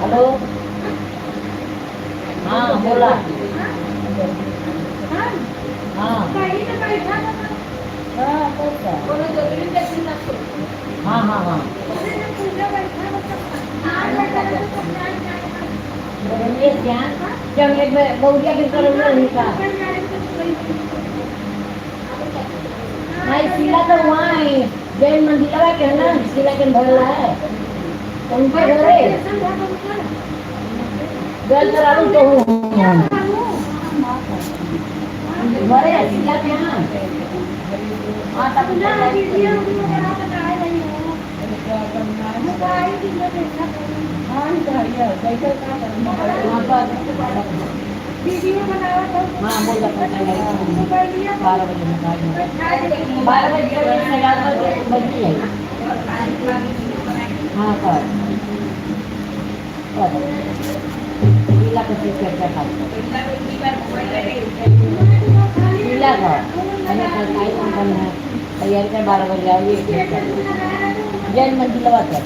Hello. हाँ बोला। हाँ हाँ हाँ हाँ नहीं शिला तो वहाँ है, जैन मंदिर के ना शिला के भरला है उनके घरे गल कराऊं तो हूँ घरे शिला के। हाँ हाँ तब हाँ बोल 12 बजे 12 बजे बजती है। हाँ सर पीला कसी चर्चा पीला का तैयारी कर 12 बजे आइए जैन मंदिर लगा कर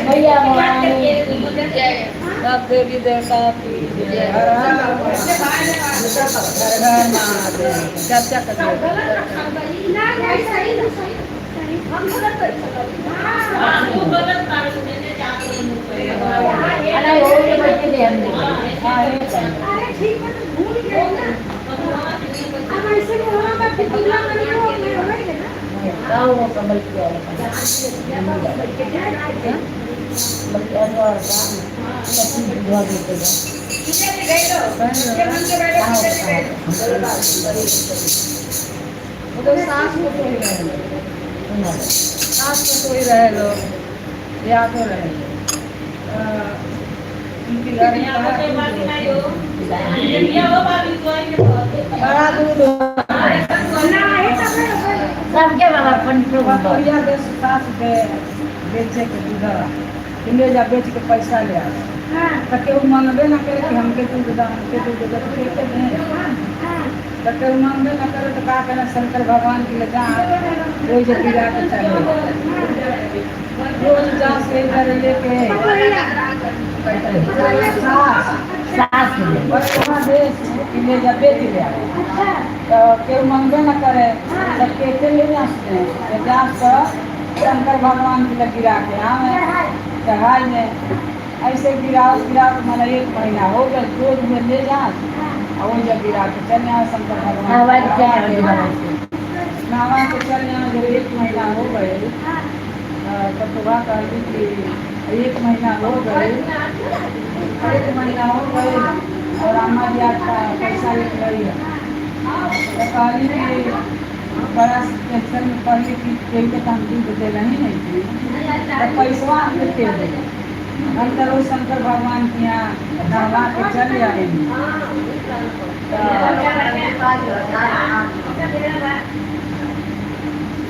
भैया भवानी सब देवी देवता की जय। हर हर हर महादेव। चर्चा कर अरे हो के बैठे थे हमने। अरे ठीक है, तो भूल गए ना। अब ऐसे में वहाँ पर फिर तुलना करी तो मैं हो गई ना। गाँव वो कमल किया है बल्कि और का दुआ देते हैं। वो सास को तो ही रहे लो, सास को तो ही रहे लो या तो रहे लो। उनकी घर में बड़ा दूध ना है तब सबके बाबा पंडित बकरिया के सास के बेचे के दूध कि ले जा बेच के पैसा ले आ। हां तो केहू मांगबे ना करे कि हमके दूध दा, हमके दूध दा, तो के दे। हां तो केहू मांगबे ना करे तो का करे, शंकर भगवान के ले जा रोज पिला के चले, रोज जा से इधर लेके सास सास बस दे कि ले जा बेच ले आ। अच्छा तो केहू मांगबे ना करे तो केते ले जाते तो जा तो शंकर भगवान के लग गिरा के आवे चढ़ाई में। ऐसे गिराओ गिराओ मैंने एक महीना हो गया, रोज में ले जा और वो जब गिरा के चल आए शंकर भगवान नहवा के चल आए। जब एक महीना हो गए तब तो बात कहली कि एक महीना हो गए, एक महीना हो गए और अम्मा जी आपका पैसा लेके गई है। तो कहली कि बड़ा टेंशन में पढ़ली कि केहू के तो हम दूध देना ही नहीं थी, तो पैसवा हमके दे दे। हम तो रोज शंकर भगवान के यहाँ नहवा के चले आए।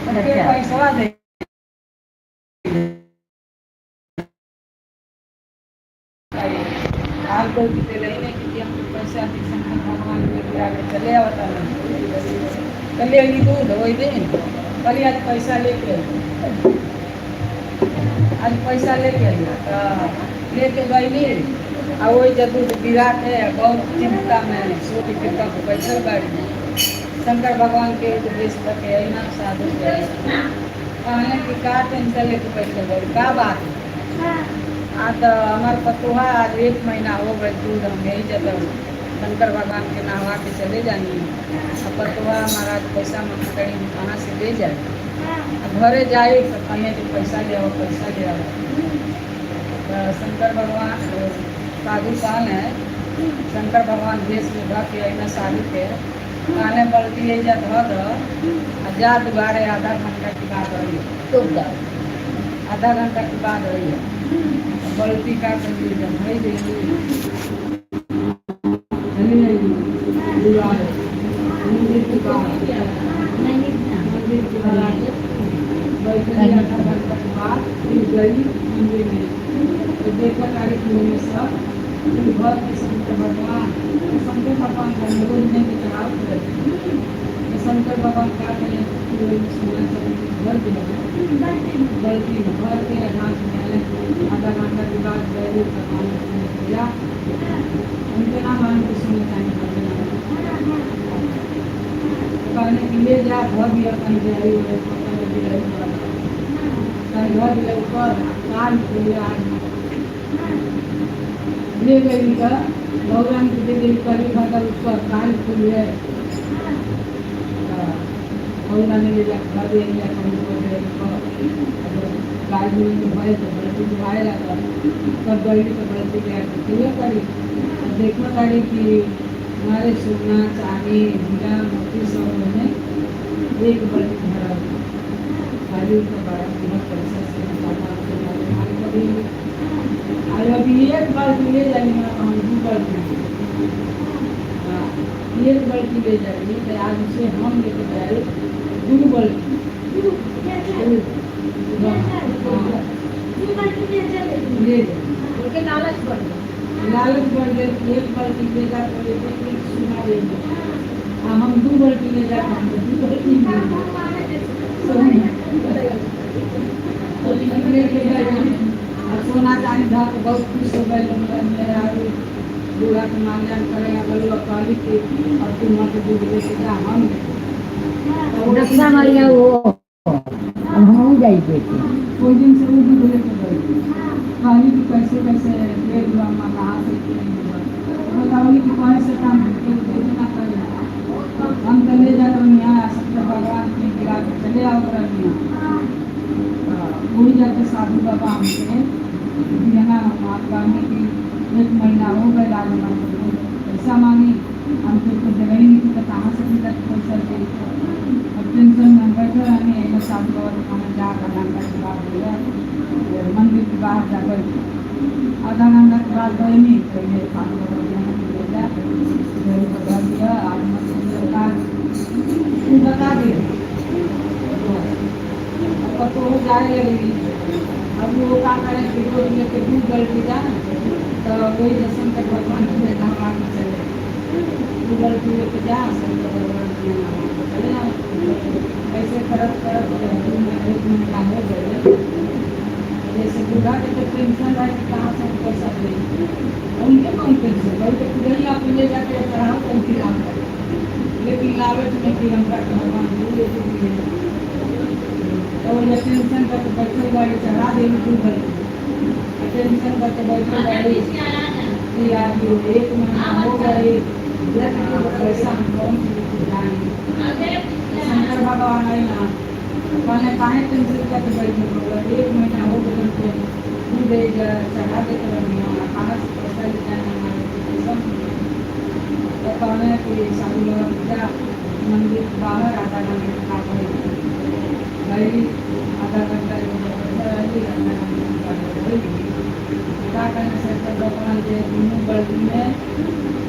तो पैसवा दे आप कोई भी दे नहीं कि हमको पैसा दे, शंकर भगवान के गिरा के चले आवता नहीं। तो ले ली दूध वही दिन कहली आज पैसा लेके आई, आज पैसा लेके आई। तो लेके गईली आ वही जब दूध गिरा के बहुत चिंता में सोच के तब बैठल बाड़ी। शंकर भगवान के उपदेश के अइना साधु के कहने कि का टेंशन लेके बैठल बाड़ी, का बात है? आ तो हमार पतोहा आज एक महीना हो गए दूध हम यही जब शंकर भगवान के नहवा के चले जानी। आ पतोहा हमारा पैसा मांग करी, हम कहाँ से ले जाए? आ घरे जाए तो कहिए कि पैसा ले आओ, पैसा ले आओ। तो शंकर भगवान साधु कहल है, शंकर भगवान देश में धऽ के अइना साधु के कहने बल्टी है जा धऽ दऽ आ जा दुआरे, आधा घंटा के बाद अइहे। तो जाओ। आधा घंटा के बाद अइहे। बल्टी का करी जब भई गई चली गई दुआरे मंदिर के बाहर, मंदिर के बाहर बैठली। आधा घंटा के बाद फिर गई मंदिर में तो देखा तारीख में सब फिर भर के शंकर भगवान, तो शंकर भगवान का रोज नहीं के चढ़ाव करे। तो शंकर भगवान का करें, फिर वही सोना चांदी भर दिया बल्कि भर के हाथ में आए। आधा घंटा के बाद गए भगवान ने पूजा उनके नाम आन के सोना चांदी भर देना। तो कहने कि ले जा घर दिया कहीं गई कहीं घर दिया ऊपर कान खोले आज ले गई का भगवान के दे गई करी भागल ऊपर कान खोले भगवान ले जा घर दे लिया कहीं ऊपर दे ऊपर गाय में भरे तो बल्टी दुआए लगा तब गई तो बल्टी ले आके खुले करी। देखो तारी कि हमारे सोना चांदी हीरा मोती सब में एक बल्टी भरा खाली उसका बड़ा कीमत पैसा से कभी और अभी एक बाल्टी ले जाएंगे ना, हम दो बाल्टी, हाँ एक बाल्टी ले जाएंगे तो आज उसे हम लेके जाए दो बाल्टी। ले जाए। उनके लालच बढ़ गया। लालच बढ़ गए। एक बाल्टी ले जाकर एक एक सोना लेंगे, हाँ हम दो बाल्टी ले जाकर हमको दो बाल्टी मिलेंगे। लेके गए और सोना चांदी धर के बहुत खुश हो गए। मेरा बूढ़ा के मान जान करे बोलो कहली कि अब तुम मत दूध लेके जा हम दक्षिणा मारिया वो अब हम जाई बेटी। कोई दिन से वो दूध लेके गई, कहली कि कैसे कैसे ले हुआ माँ, कहाँ से नहीं हुआ? बताओगी कि कहीं से काम देते ना करे, हम तो ले जाते यहाँ शंकर भगवान के गिरा के चले आओ यहाँ। वही जाके साधु बाबा हमसे बिहाना कहने कि एक महीना हो गया आज हमारे को पैसा मांगी, हम तो जगह ही नहीं तो कहाँ से मिला पैसा दे? अब टेंशन में हम बैठे रहने। एक साधु बाबा के खाना जा आधा घंटा के बाद गया मंदिर के बाहर जा गई, आधा घंटा के बाद गई नहीं तो ये साधु बाबा बिहाना के ले जा बता दिया आज बता तू बता दिया अब तो वो जाने लगेगी। अब वो क्या करें कि रोज लेके दूध बाल्टी जा तो वही जो शंकर भगवान के नहवा के चले, दू बाल्टी लेके जा शंकर भगवान के नहवा के चले आओ। ऐसे करत करत एक महीना हो गए। जैसे बूढ़ा के तो टेंशन रहे कि कहाँ से हम पैसा दें, उनके कौन टेंशन भाई तो खुद ही आप ले जाके चढ़ाओ तो उनकी काम करें, लेकिन लालच में कि हमरा के भगवान दूध लेके दिए तो ये टेंशन करके बैठल गाड़ी चढ़ा देली दू बाल्टी। टेंशन करके बैठल गाड़ी कि आज एक महीना हो गए पैसा हम कौन से लेके जाएंगे? शंकर भगवान आई ना कहने काहे टेंशन करके बैठल हो, एक महीना हो गए तो दूध चढ़ा देते रहिए कहाँ से पैसा ले जाए हमारे पैसा? तो कहने कि साधु बाबा जा मंदिर के बाहर आधा घंटा खा गई गई, आधा घंटा रही, आधा घंटा गई। क्या करने शंकर भगवान जे दुनू बाल्टी में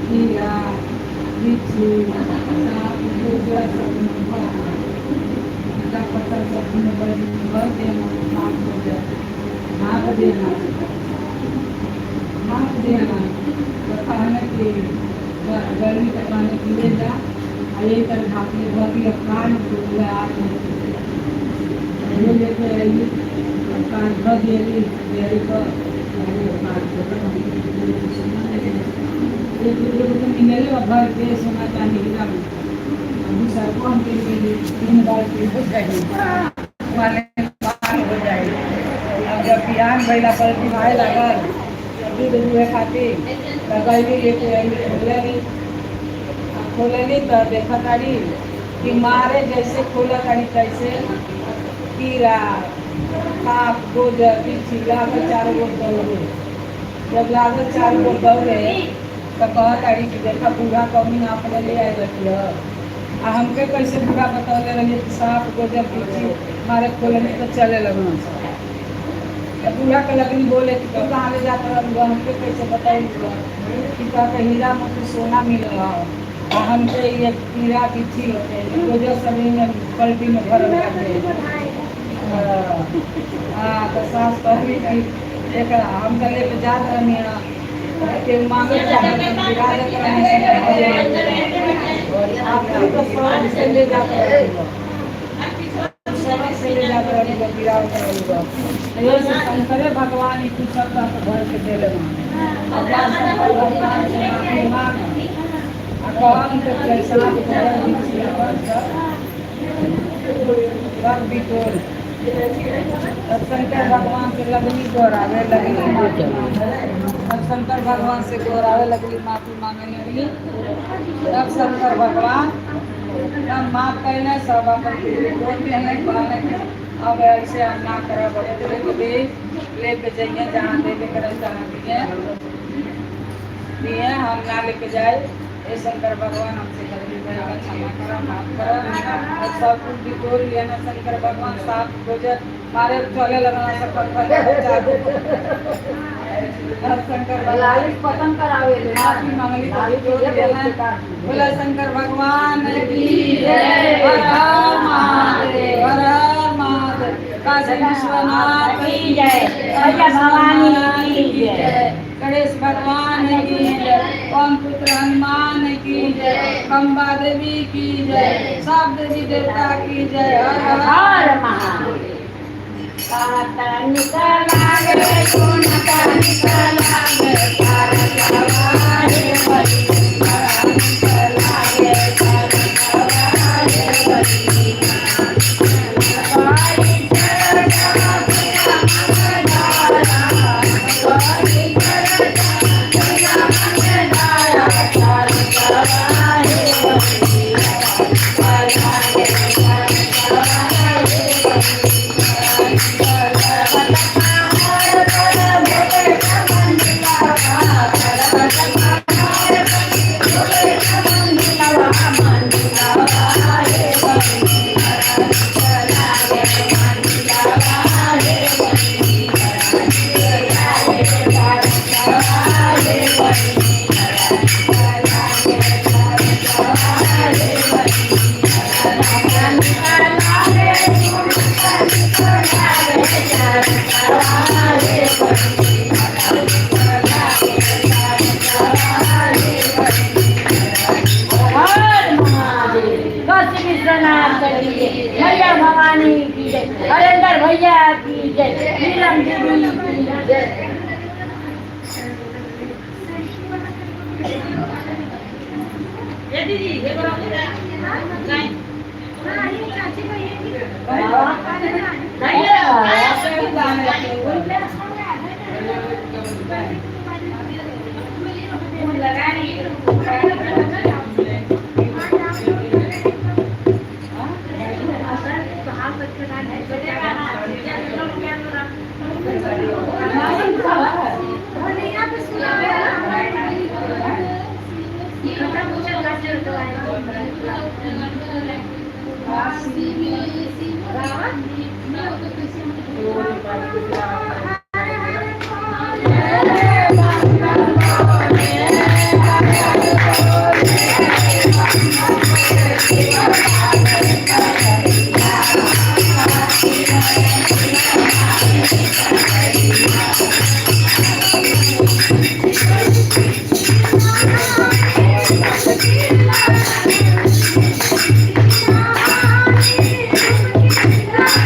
कीड़ा बिच्छू सांप गोबर सब भर ईटा पत्थर सब दुनू बाल्टी में भर के नाक हो जाए नाक देना नाक देना। तो कहने कि गर्मी के कहने कि ले जा आ एक तरह ढाकने भर दिया कान खुल गया आज नहीं। लेके आइली, कान धर दियली देहरी पर। एक दूसरे को तो मिलले बा भर के सोना चांदी हीरा मोती। दूसरा को हम के मिली तीन बार की हो जाई वाले पार हो जाई। अब जब बिहान भइला पलटी मारे लागल दूध दुहे खातिर त गइली लेके आइली, खोलली। खोलली त देखा तारी कि मारे जैसे खोला तारी तैसे कीड़ा सांप गोजर बिच्छी लागल चारों ओर दौड़े। जब लागल चारों ओर दौड़े तो कह तारी कि देखा बूढ़ा कमी ना अपने ले आए रखी आ हमके कैसे बूढ़ा बतौले रहिए कि सांप गोजर बिच्छी मारे खोलनी तो चले लगना। तो बूढ़ा के लगनी बोले कि तू कहाँ ले जाता रहलू, हमके कैसे बताइलू कि कह के हीरा मोती सोना मिल रहा आ हमके ये कीड़ा बिच्छी गोजर सब में पलटी में भरल बाटे। हाँ तो सास कहली कि एक हम तो लेके जात रहनी के मांगे चाहत गिरा देत रहनी, आप तो सड़क से ले जाते रहनी, सड़क से ले जाते रहनी तो गिरावत रहनी। तो से शंकरे भगवान ही कुछ सब भर के दे भगवान शंकर भगवान से माफी मांग आ कहन के पैसा सब बिटोर। तब शंकर भगवान से लगनी गोरावे लगनी माफी मांगे। तब शंकर भगवान से गोरावे लगली माफी मांगे लगली। तब शंकर भगवान तब माफ कैले सब अपन बोल कहले अब ऐसे हम ना करब, लेके दे लेके जाइए जहाँ देवे करे तहाँ दिए दिए हम ना लेके जाए। हे शंकर भगवान हमसे गलती भइल क्षमा करब माफ करब। और सब कुछ बिटोर लिया ना शंकर भगवान साफ गोजर मारे चले लगना सब तब शंकर भगवान पतंग करावे माफी मांगली तो बिटोर लिया ना। बोला शंकर भगवान की जय, हर हर महादेव, हर हर महादेव, काशी विश्वनाथ की जय, मैया भवानी की जय, गणेश भगवान की जय, पवन पुत्र हनुमान की जय, अम्बा देवी की जय, सब देवी देवता की जय, हर हर हर महादेव। पातन लागे गुण तन लागे पार सवारे हरि लागे पार सवारे हरि काशी विश्वनाथ की जय, मैया भवानी की जय, हरेंद्र भैया की जय, नीलम दीदी की जय। Thank you.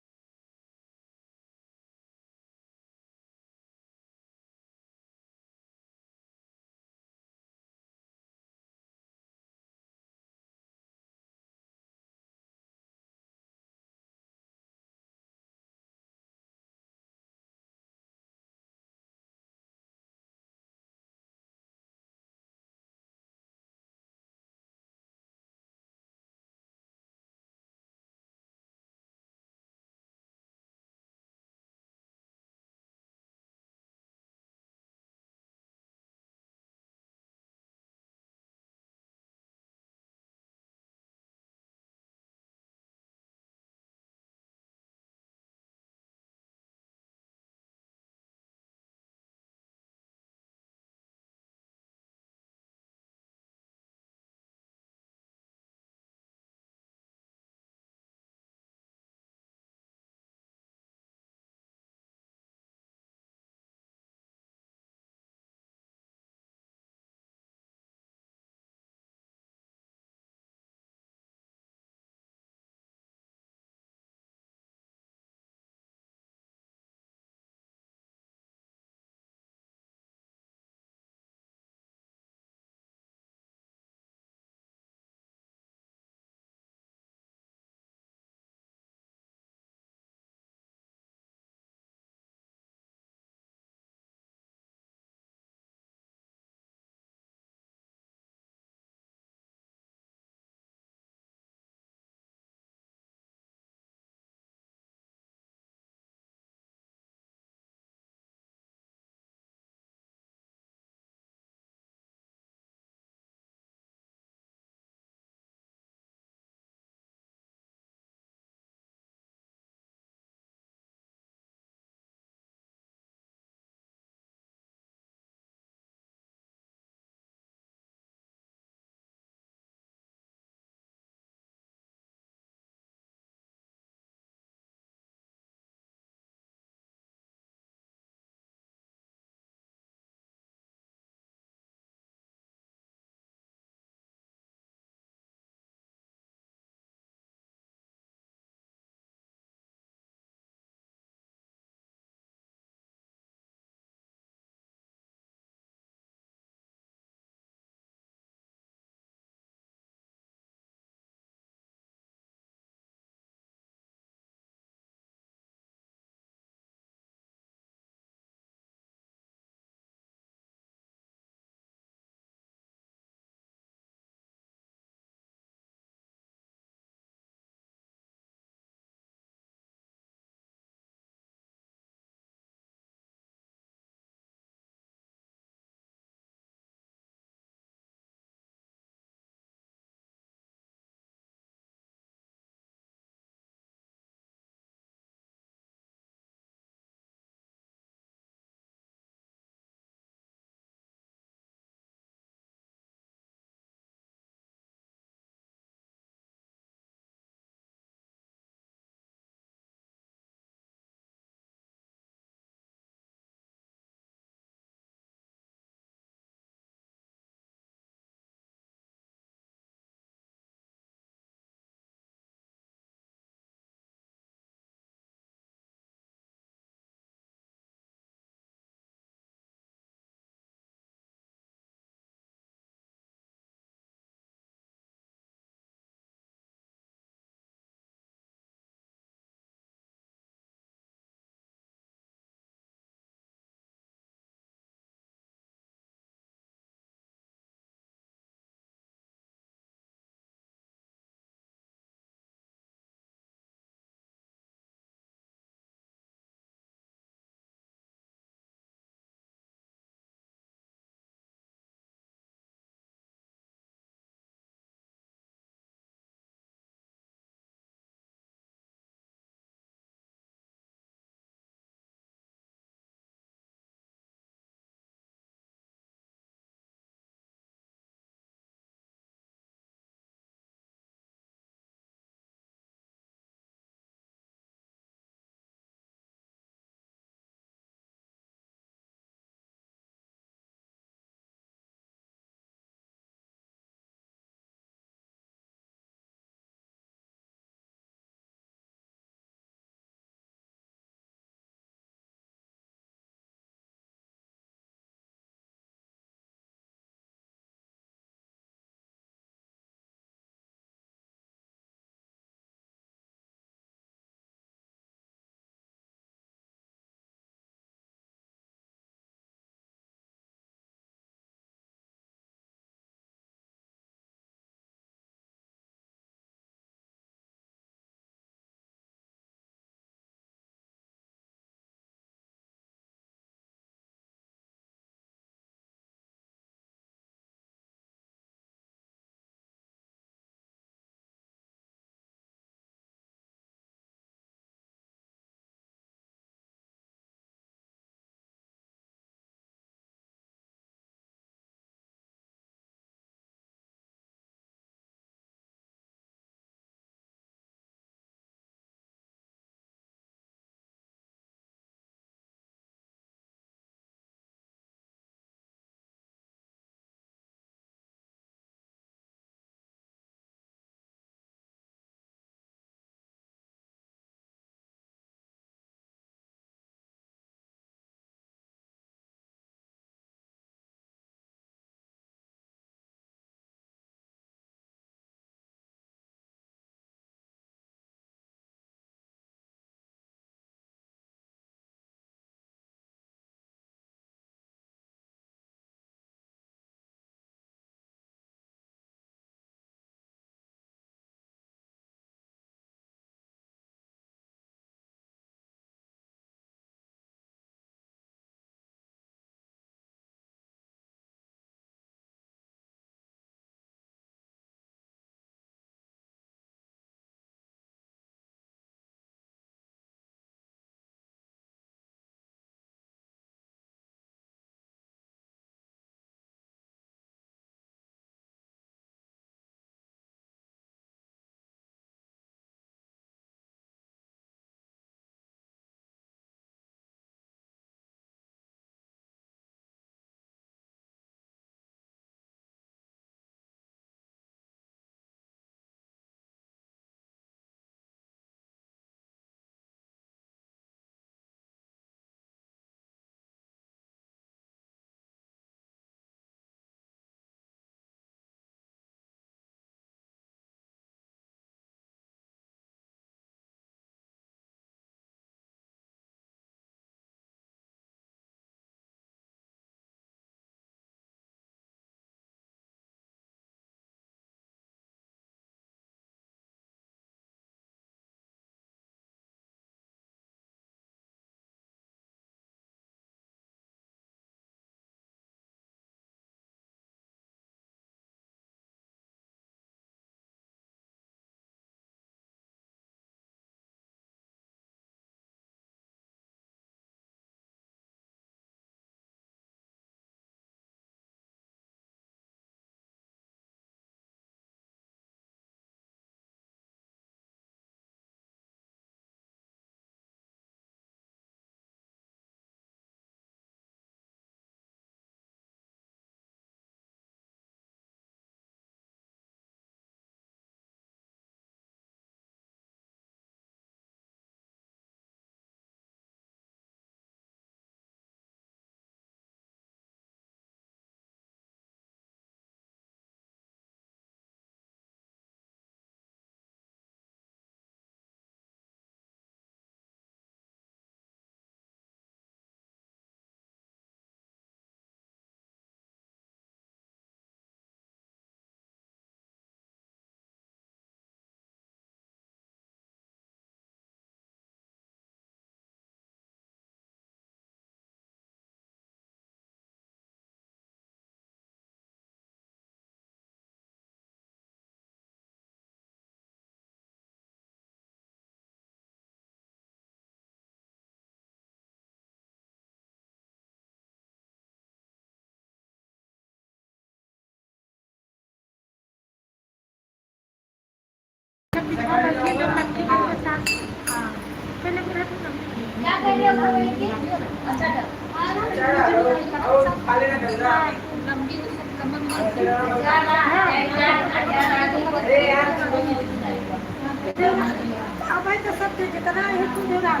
अब तो सब जितना है तू दे रहा है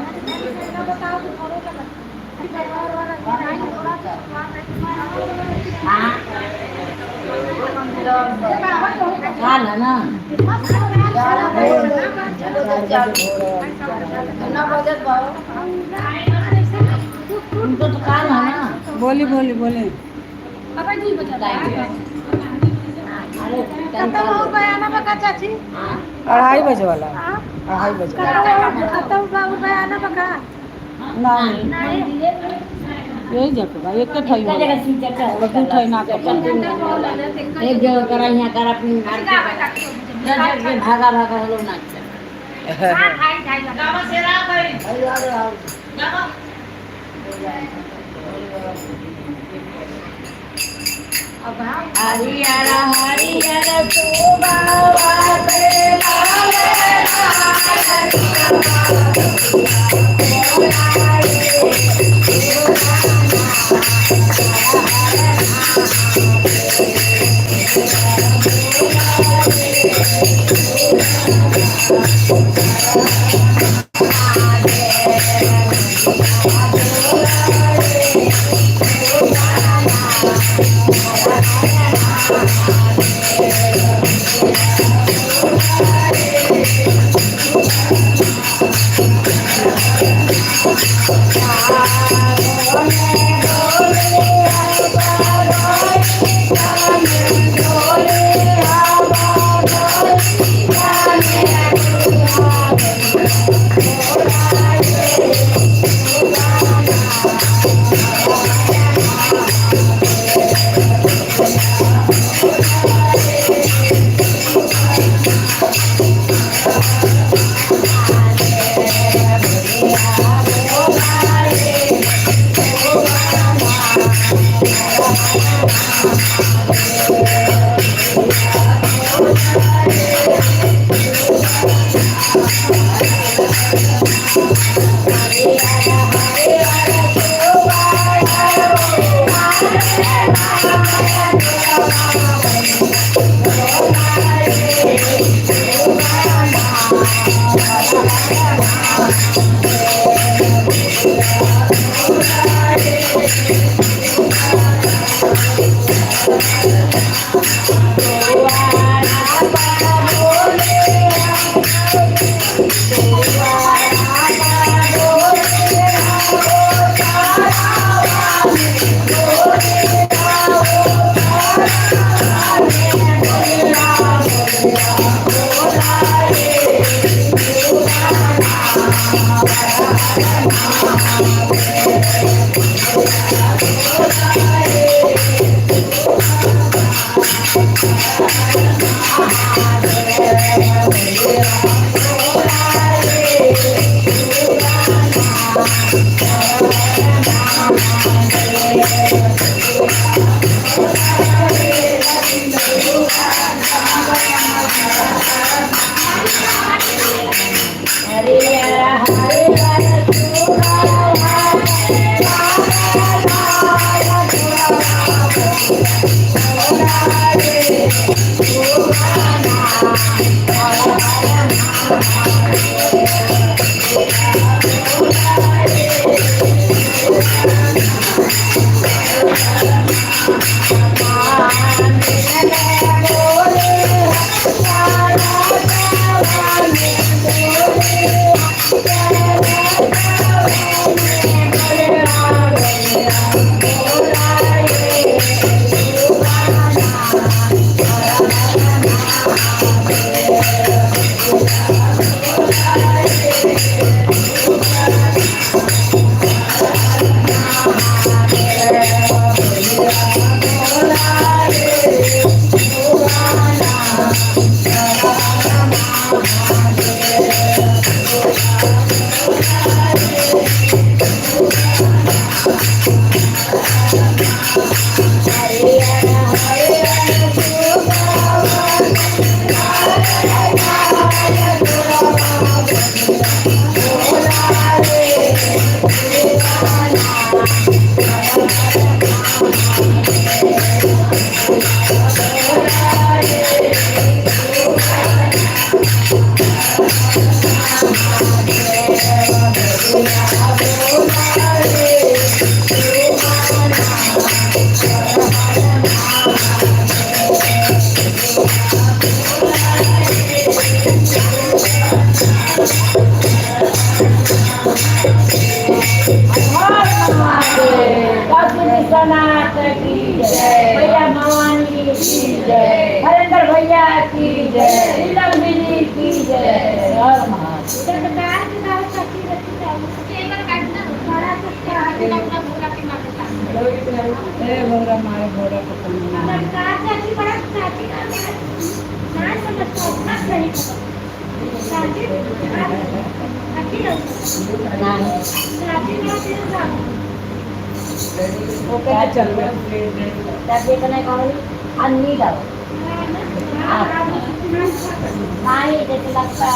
बताओ तो करो का ना उनको तो कान है ना। बोली बोली बोली अरे चाची 2:30 बजे वाला, 2:30 बजे नहीं यही जगह एक ठई दू ठई ना कर एक जगह करा यहाँ करा अपनी मार भागा भागा हो लोग नाच। हरिहर हरिहर विश्वनाथ की जय, भैया भवानी की जय, हरिंदर भैया की जय, नीलम दीदी की जय। हर महादेव। ए भौरा मारे भौरा पकड़ना। ओके चल तब नहीं कहूँ अन्नी दो नहीं जैसे लगता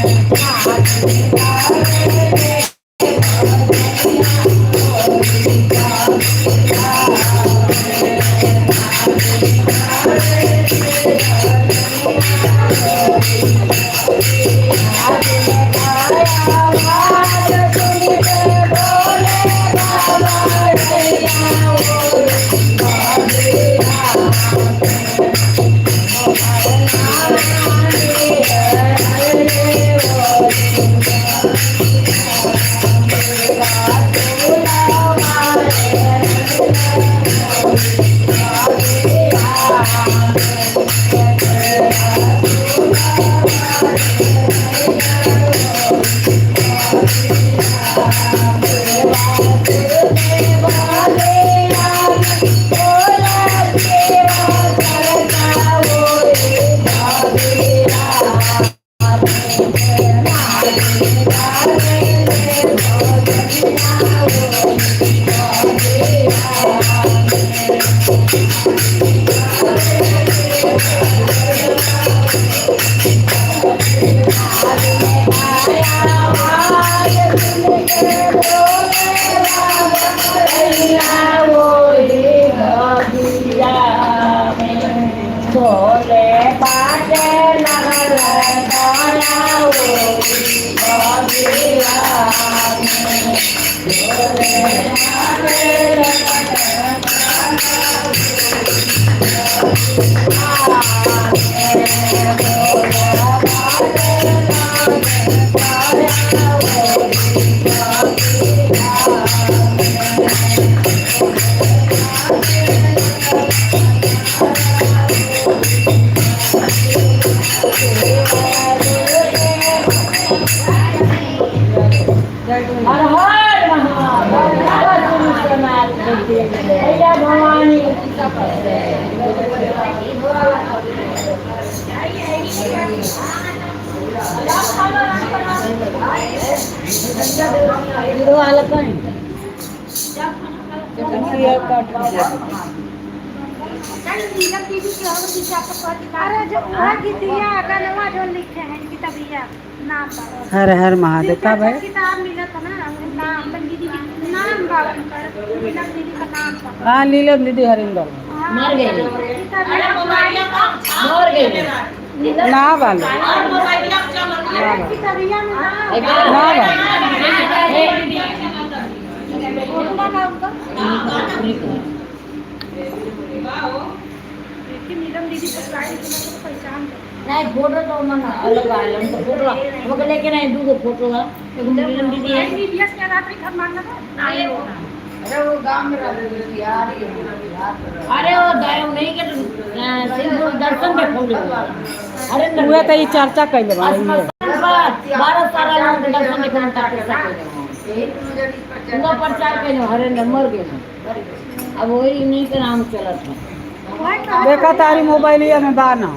हर हर महादेव, भैया भवानी। अरे जो वह गीतिया गानवा जो लिखे हैं किताबिया नाम बाबा हर हर महादेव का भाई किताब मिलत ना, नाम दीदी नाम बाबा नीलम दीदी का नाम बाबा। हाँ, नीलम दीदी हरिंदर मर गई, मर गई ना वाले किताबिया में नाम ना वाले। फोटो का उनका कि नीलम दीदी पकड़ाई कि मैं तो पहचान गई। नहीं, फोटो तो मन अलग आयल, हम तो फोटो हमको लेके नहीं, दूगो फोटो है, एगो नीलम दीदी है। बीबीएस के रात्रि घर मांगना था। अरे वो दायो नहीं के सिंधु दर्शन में फोटो। अरे उहे तो ई चर्चा कैले बा। 12 साल लोग दर्शन में घंटा पैसा के पूरा प्रचार कैले। हरेंद्र मर गए, अब वही नहीं के नाम चलत है। देखा तारी मोबाइलिया में बा ना।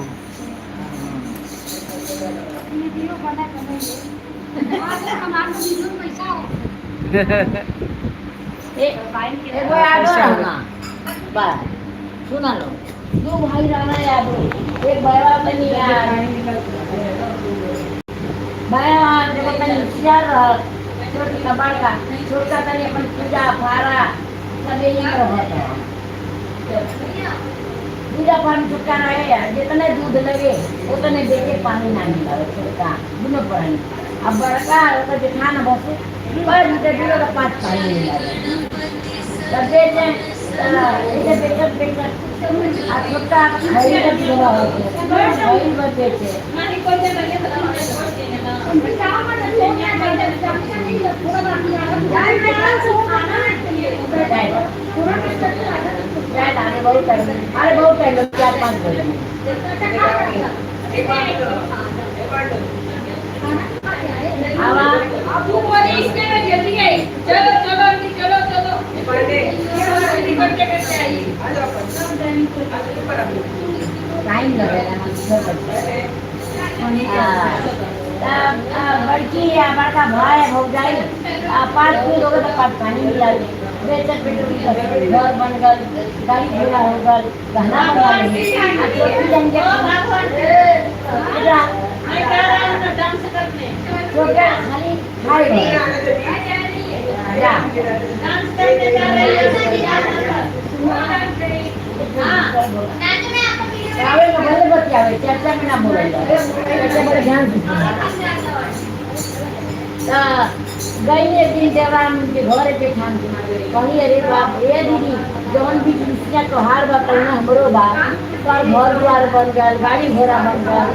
वीडियो बना के नहीं आज हमारे वीडियो में पैसा है। एगो यादो रहना बा, सुना लो, दो भाई रहना यादो, एक भैया बनी यार भैया जब तनी होशियार रह, छोटी का बड़का छोटका तनी अपन पूजा फारा सब यही रहत है। पूजा पानी छोटका रहे यार, जितने दूध लगे उतने बेचे, पानी ना मिलावे छोटका दोनों प्राणी। अब बड़का ओकर जेठान बस पर लीटर दिलो तो 5 पानी मिलावे तब बेचे, इसे बेचत बेचत आ छोटका खरीद दिलो होते बेचे। अरे बहुत टाइम, अरे बहुत टाइम, 4-5 बजे टाइम लगेगा। बड़की या बड़का भाई भौजाई 5 फूट हो गए तो 5 पानी मिला दे, बेचत बेचत घर बन गल, गाड़ी घोड़ा हो गल, गहना बना ली। आ छोटी जन के तो क्या खाली खाए जा आवे में भले बतियावे, चर्चा में ना बोले, चर्चा बड़े ध्यान से। गई एक दिन देवान के घरे पे ठान कही, अरे बाप ए दीदी जौन भी कृष्णा तोहार बा कौन हमरो बा, तोहार घर द्वार बन गल, गाड़ी घोड़ा बन गल।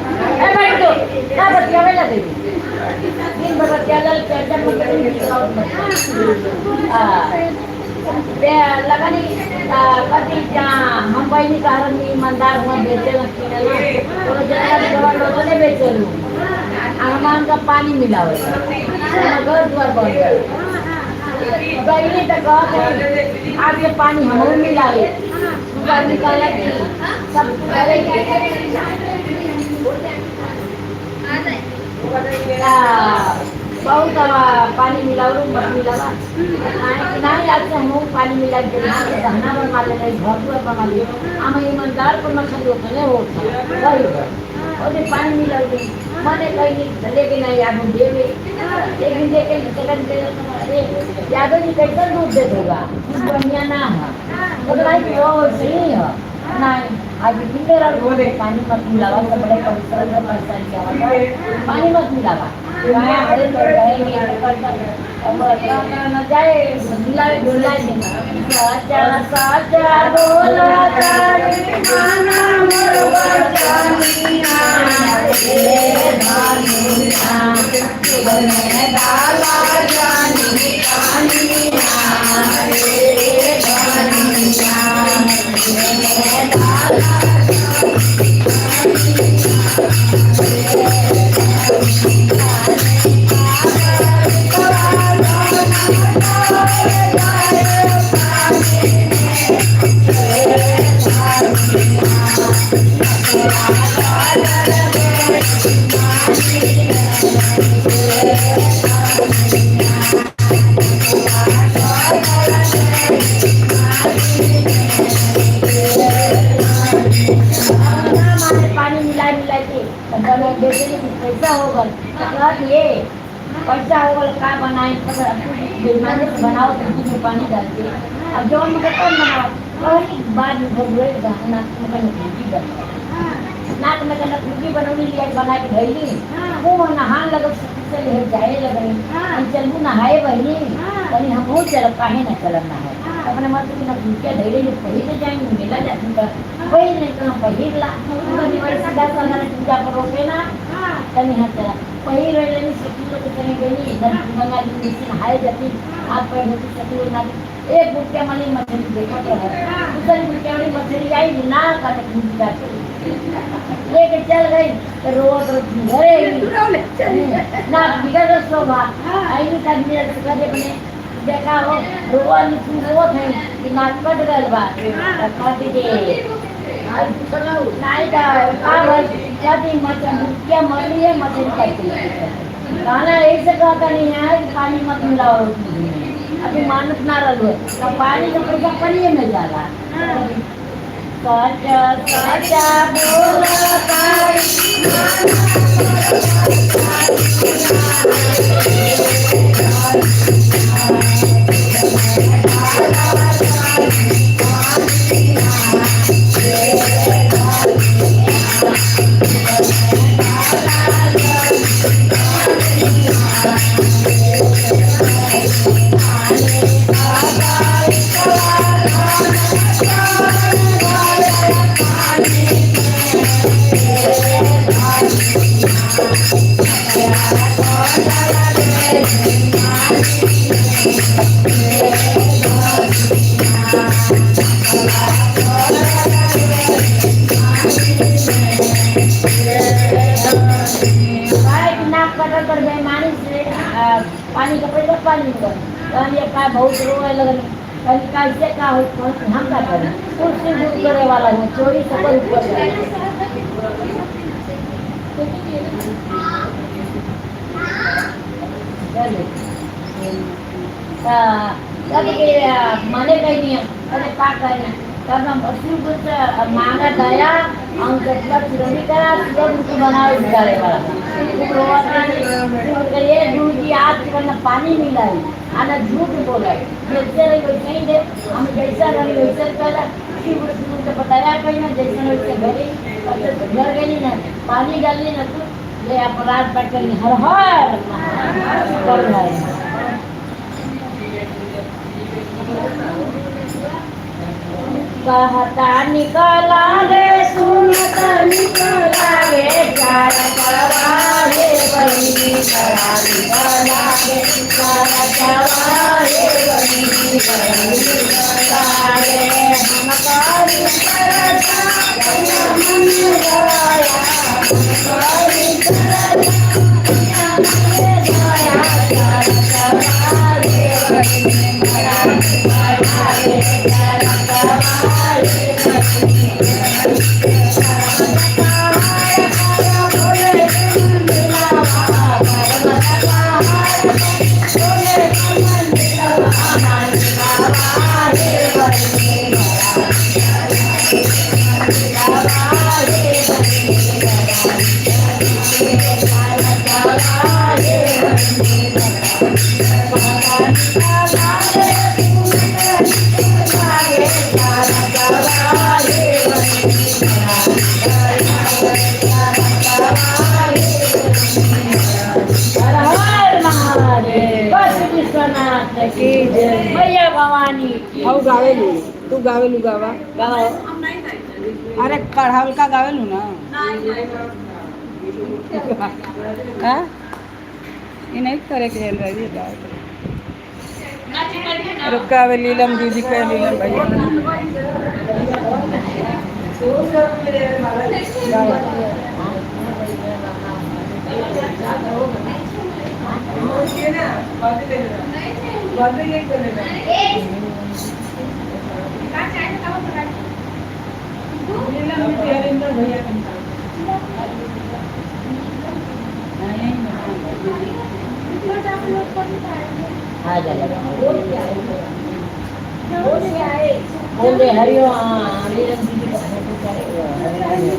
ए भाई तो का बतियावे लगे दिन भर बतियावल, चर्चा में कहीं लगनी कति हम बहनी कारण ईमानदार हुआ बेचे तो जनता लोगों ने बेचलू, हनुमान का पानी मिलावे घर द्वार बन गए। बहनी तो कहते आप ये पानी हम मिलावे, निकाला कि सब बहुत पानी मिलाओ मत मिलावा नहीं, आज से हम पानी मिला के गहना बनवा ले, घर द्वार बनवा लिए, हम ईमानदार को न खाली होते हो और पानी मिला मैंने कहीं लेकिन नहीं यादव देवे लेकिन देखे अरे यादव जी कैसा दूध दे होगा बढ़िया ना है, तो भाई वो सही है नहीं। आज मेरा रोज पानी मत मिलावा, सब बड़े परिश्रम से पैसा लिया पानी मत मिलावा, जाए मिलावे बोला साचा साचा बोला पैसा होगा ये पैसा होगा का बनाए बेईमानी से बनाओ सब्जी में पानी डाल के, अब जो हम कौन बनाओ बाद में गहना बनाओ नाक में कहना खुर्ची बनौनी लिया बना के धैली वो नहान लगल से ले जाए लगनी हम चलू नहाए बहनी कहीं हम हो चलब काहे ना चलब नहाए अपने मत की ना खुर्चिया धैले जो पहिर जाएंगे मेला जाती पर वही नहीं तो पहिर ला सीधा साधा पूजा पर रोके ना तनी हाथ चला पहिर रही सखी लोग तनी गई गंगा जी से नहाए जाती हाथ पैर धोती सखी ना एक बुटिया वाली मछली देखा तो है दूसरी बुटिया वाली मछली आई ना काटे पूजा लेके चल गई तो रोज रोज घरे ना बिगड़ शोभा आई का मेरा करे अपने देखा हो रोवा रोवत है कि नाक कट गल बा कहती जे नहीं का भाई कहती मुखिया मरली है मछली कटती कहना ऐसे कहता नहीं है कि पानी मत मिलाओ अभी मानत ना रहो तो पानी का पैसा पानी में जाला। साचा साचा बोला तारी पानी का पैसा पानी का बहुत रोए लगल कैसे का हो हम का करें कुर्सी दूर करे वाला है चोरी सब ऊपर चले तब के माने कहीं नहीं अरे का करना तब हम शिव गुरु से मांगा दया हम कटला चिरौरी करा शिव गुरु को बनावे निकाले वाला खूब रोवत रही। शिव गुरु ये गुरु जी आज के ना पानी मिलाई आना झूठ बोला, जैसे रही वैसे ही दे, हम जैसा रही वैसे पहला शिव गुरु शिव से बताया कहीं ना जैसे वैसे घरे घर गई ना पानी डाली ना तू ले अपराध पट कर हर हर कर रहे। कहता निकला रे सुनता निकला रे चार परवाहे बनी करा निकला रे चार चवाहे बनी करा निकला रे हम करी करता मन गया करी करता मन गया चार चवाहे बनी करा निकला रे चार मैया भवानी हाउ गावेलू तू गावेलू गावा गाओ। अरे पढ़ावल का गावेलू ना हाँ ये नहीं करे के रही गावे रुका वे लीलम दीदी के लीलम भैया आ जाएगा बोल दे हरिओम नीलम दीदी का फोटो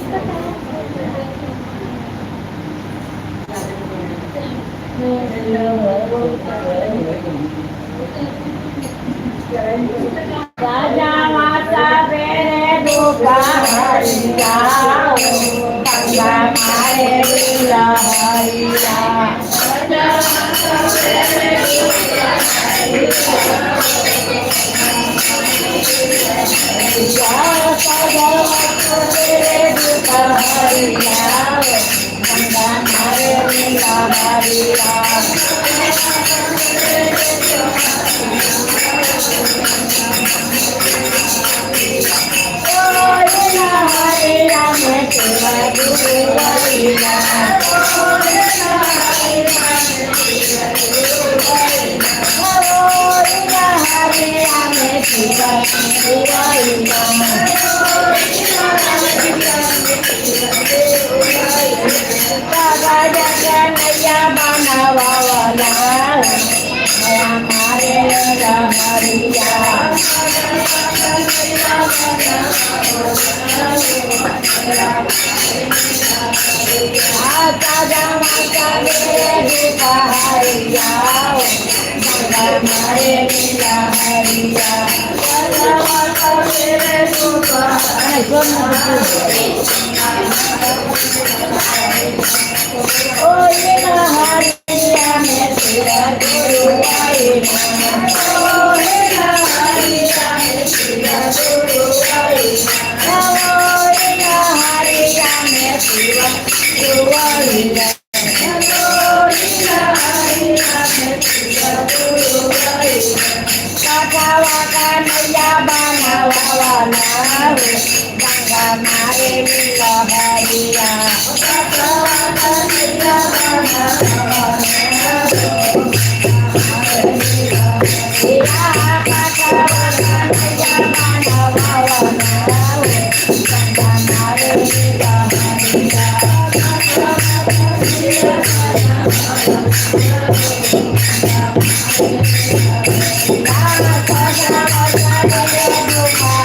राजा माता बेरे दुखा हरिया गंगा मारे लीला हरिया गंगा मारे लीला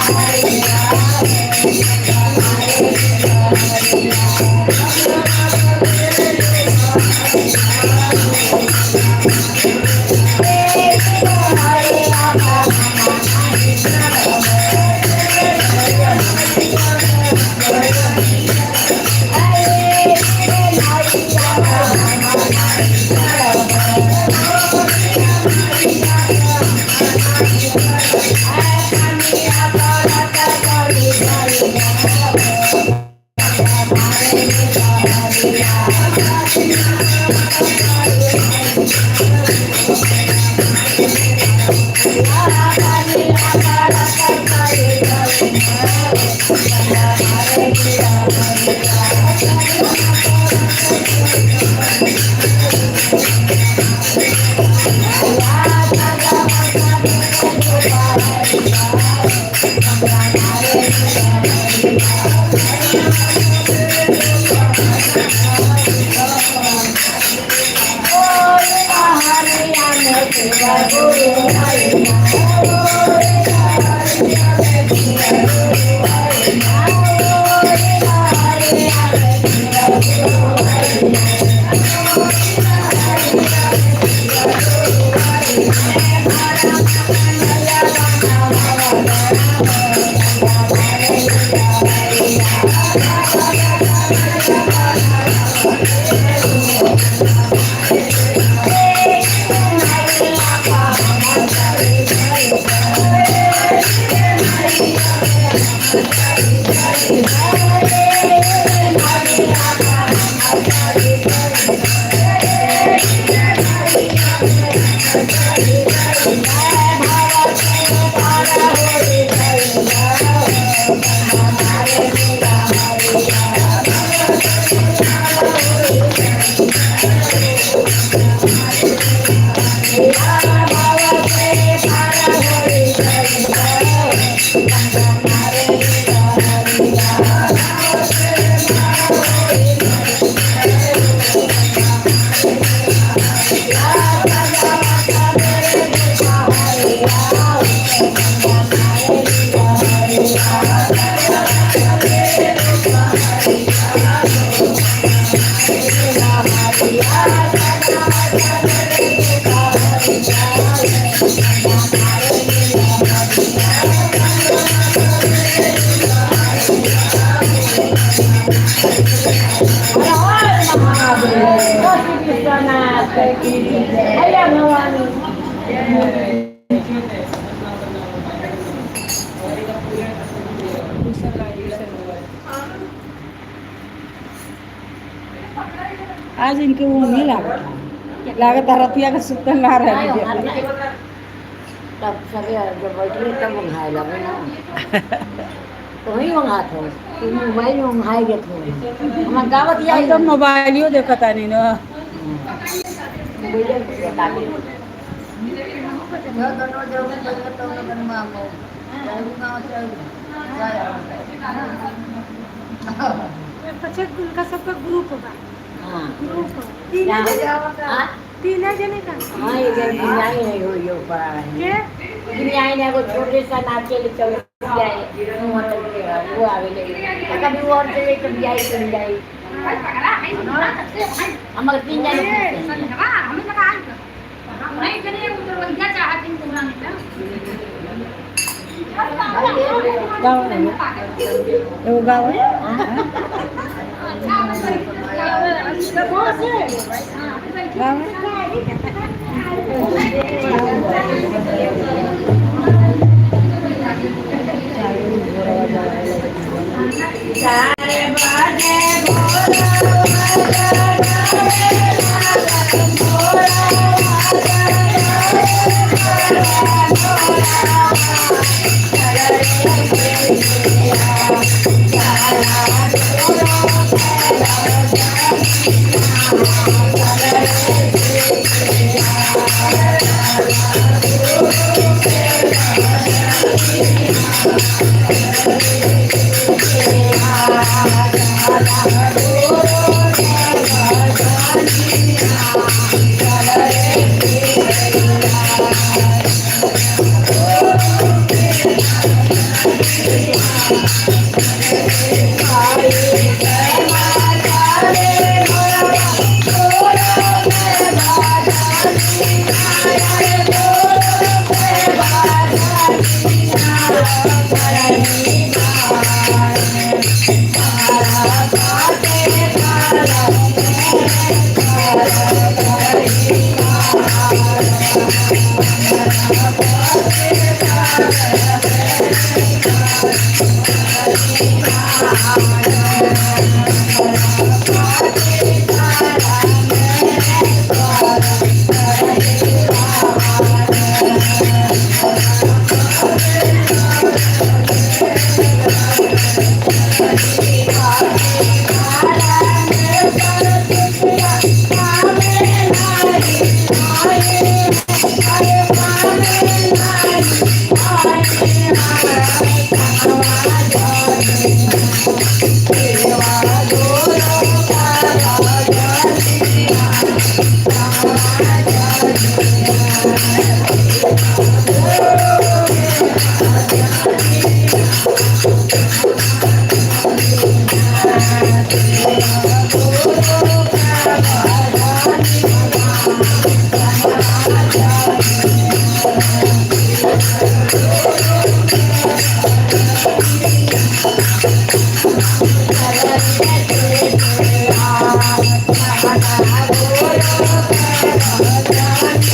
हरिया आज इनके वो नहीं लागत, लागत रतिया के सुतल ना रहे। तब सवेरे जब बैठली तब उंघाए लगे ना, तो ही उंघात हो तुम मोबाइल में उंघाए गए थे। हम गावत हम तो मोबाइलियो देखता नहीं ना। मोबाइल बता दे अच्छा उनका सबका ग्रुप होगा। हाँ ग्रुप तीन तीन जने का। हाँ ये गिनाई नहीं हो ये ऊपर आ रही के गिनाई नहीं को छोटे सा नाचे ले चल जाए वो आवे ले कभी वो और चले कभी आई चली जाए। हम तीन जने गाँव है वो, गाँव है। गाँव है। Bye.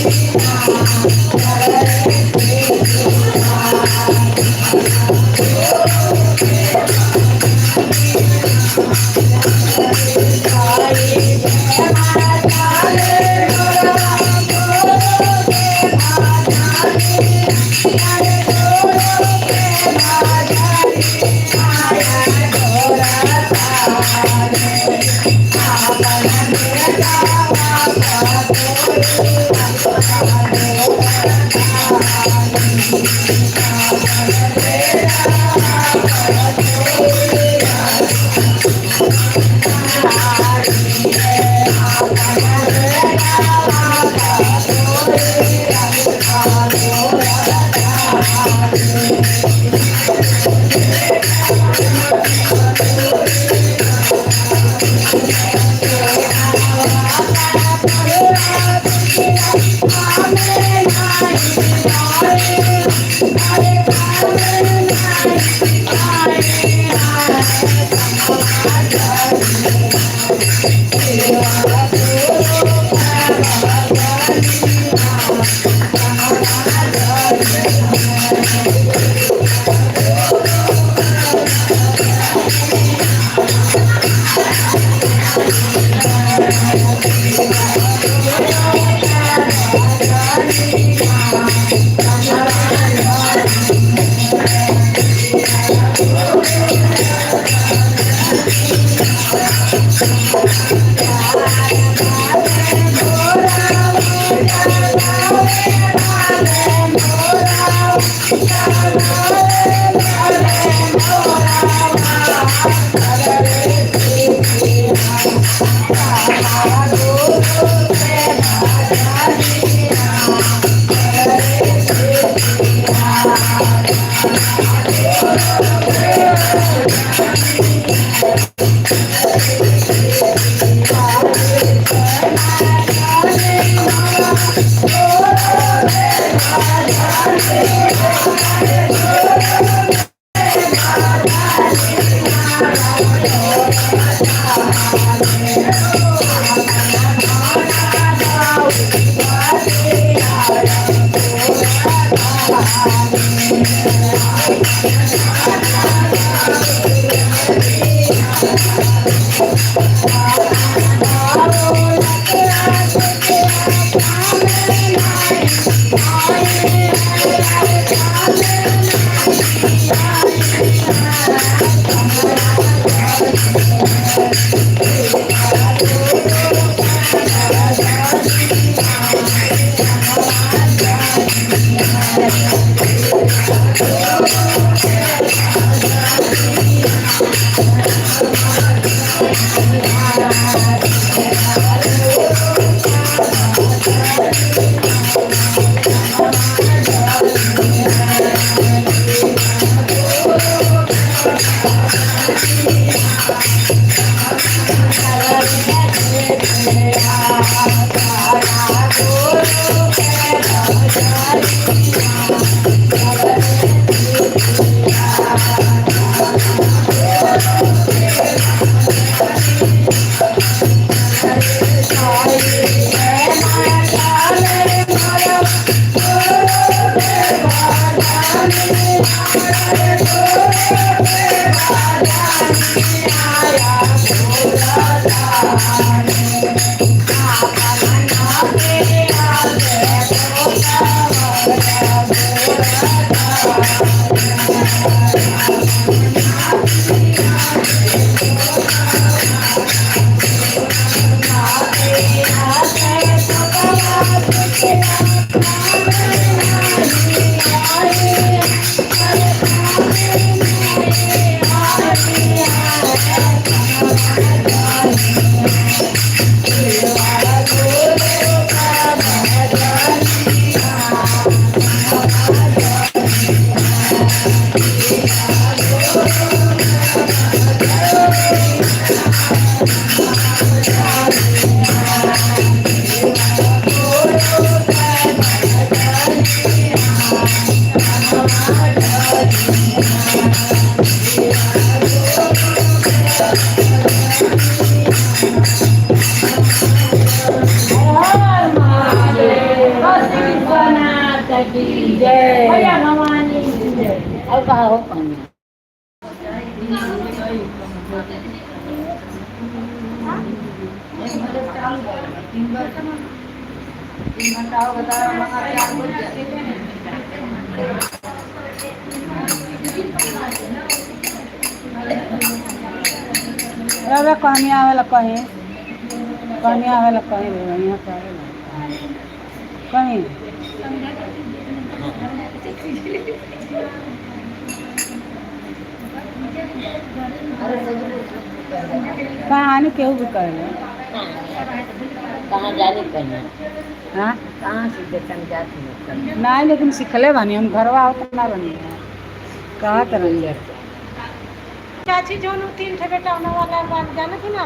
Thank you. Kashi Vishwanath की जय। भैया भवानी की जय। और कहा हो पानी। 3 घंटा हो गया, मंगा 4 बजे। अरे कहानी आवेला कहीं, कहानी आवेला कहीं, यहाँ पे आवेला कहीं। कहानी केहू भी कहेला। कहाँ जाने कहीं? हाँ। कहाँ से बेतन जाती है? नहीं, लेकिन सिखले बानी हम। घरवा आवत ना बनी, कहत रही। चाची, जौन उ तीन ठे बेटा होने वाला बात जाने थी ना,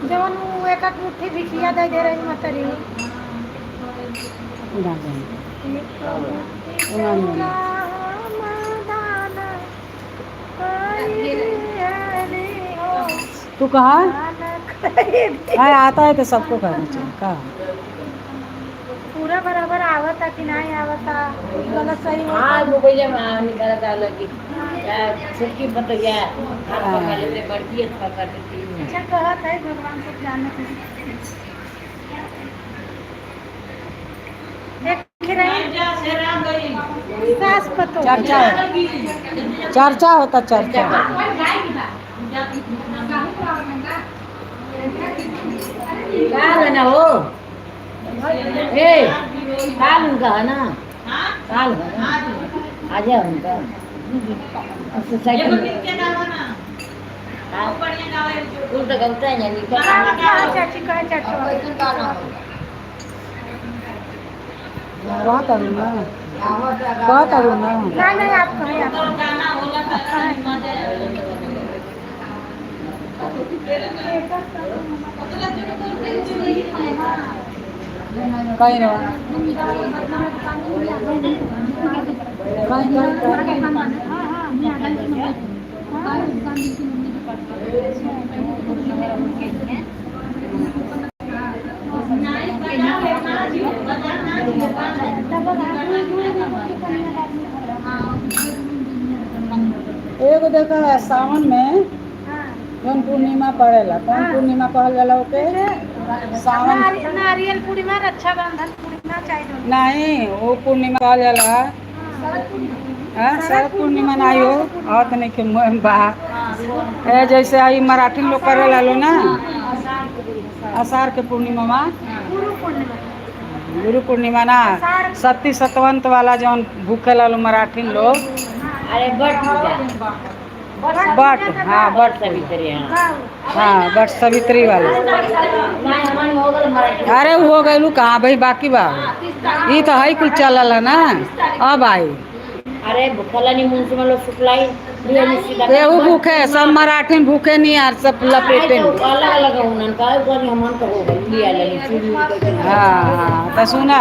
जौन उ एक एक मुट्ठी भिखिया दे दे रही मतरी। ना जाने, ना जाने। तू कहा है, आता है तो सबको करना चाहिए, कहा। पूरा बराबर आवता कि नहीं आवता, कुछ गलत सही हाँ। होता। मोबाइल में निकाला था कि छुटकी बतैया हाथ पकड़ लेते, बड़की हाथ पकड़ लेती। अच्छा, कहत है भगवान सब जानत है। एक रही सास पतो। चर्चा चर्चा होता, चर्चा। काल है ना हो, ए काल उनका है ना, काल है ना, आ जाए उनका सोसाइटी में। कुल तो गलता है यानी। कहा चाची, कहा चाचा। कहत अरू ना, कहत अरू ना। नहीं नहीं, आप कहें, आप कहें। कहीं रहो, कहीं कहीं कहीं। एगो देखा, सावन में जौन पूर्णिमा पड़ेला, कौन पूर्णिमा कहल जाला ओके सावन? नारियल पूर्णिमा, रक्षाबंधन पूर्णिमा चाहिए। नहीं, वो पूर्णिमा कहल जाला, हाँ, शरद पूर्णिमा नहीं हो और नहीं के बा ए जैसे आई मराठी लोग करेला लो ना, आषाढ़ के पूर्णिमा में। गुरु पूर्णिमा। गुरु पूर्णिमा ना, सती सतवंत वाला जौन भूखे लो मराठी लोग। अरे, बट पूजा। बट, हाँ, बट। सवित्री, हाँ। हाँ, बट सवित्री वाला। नहीं, हमारे हो गल मराठी। अरे, हो गइलू कहाँ भाई, बाकी बा। ई तो है कुल चलल है ना, अब आई। अरे, भूखला नहीं मुंह से मतलब शुक्लाई। एहू भूखे, सब मराठी भूखे नहीं यार, सब लपेटे। अलग अलग उनन का कोनी, हमन तो हो गई लिया लगी चूड़ी। हाँ हाँ, तो सुना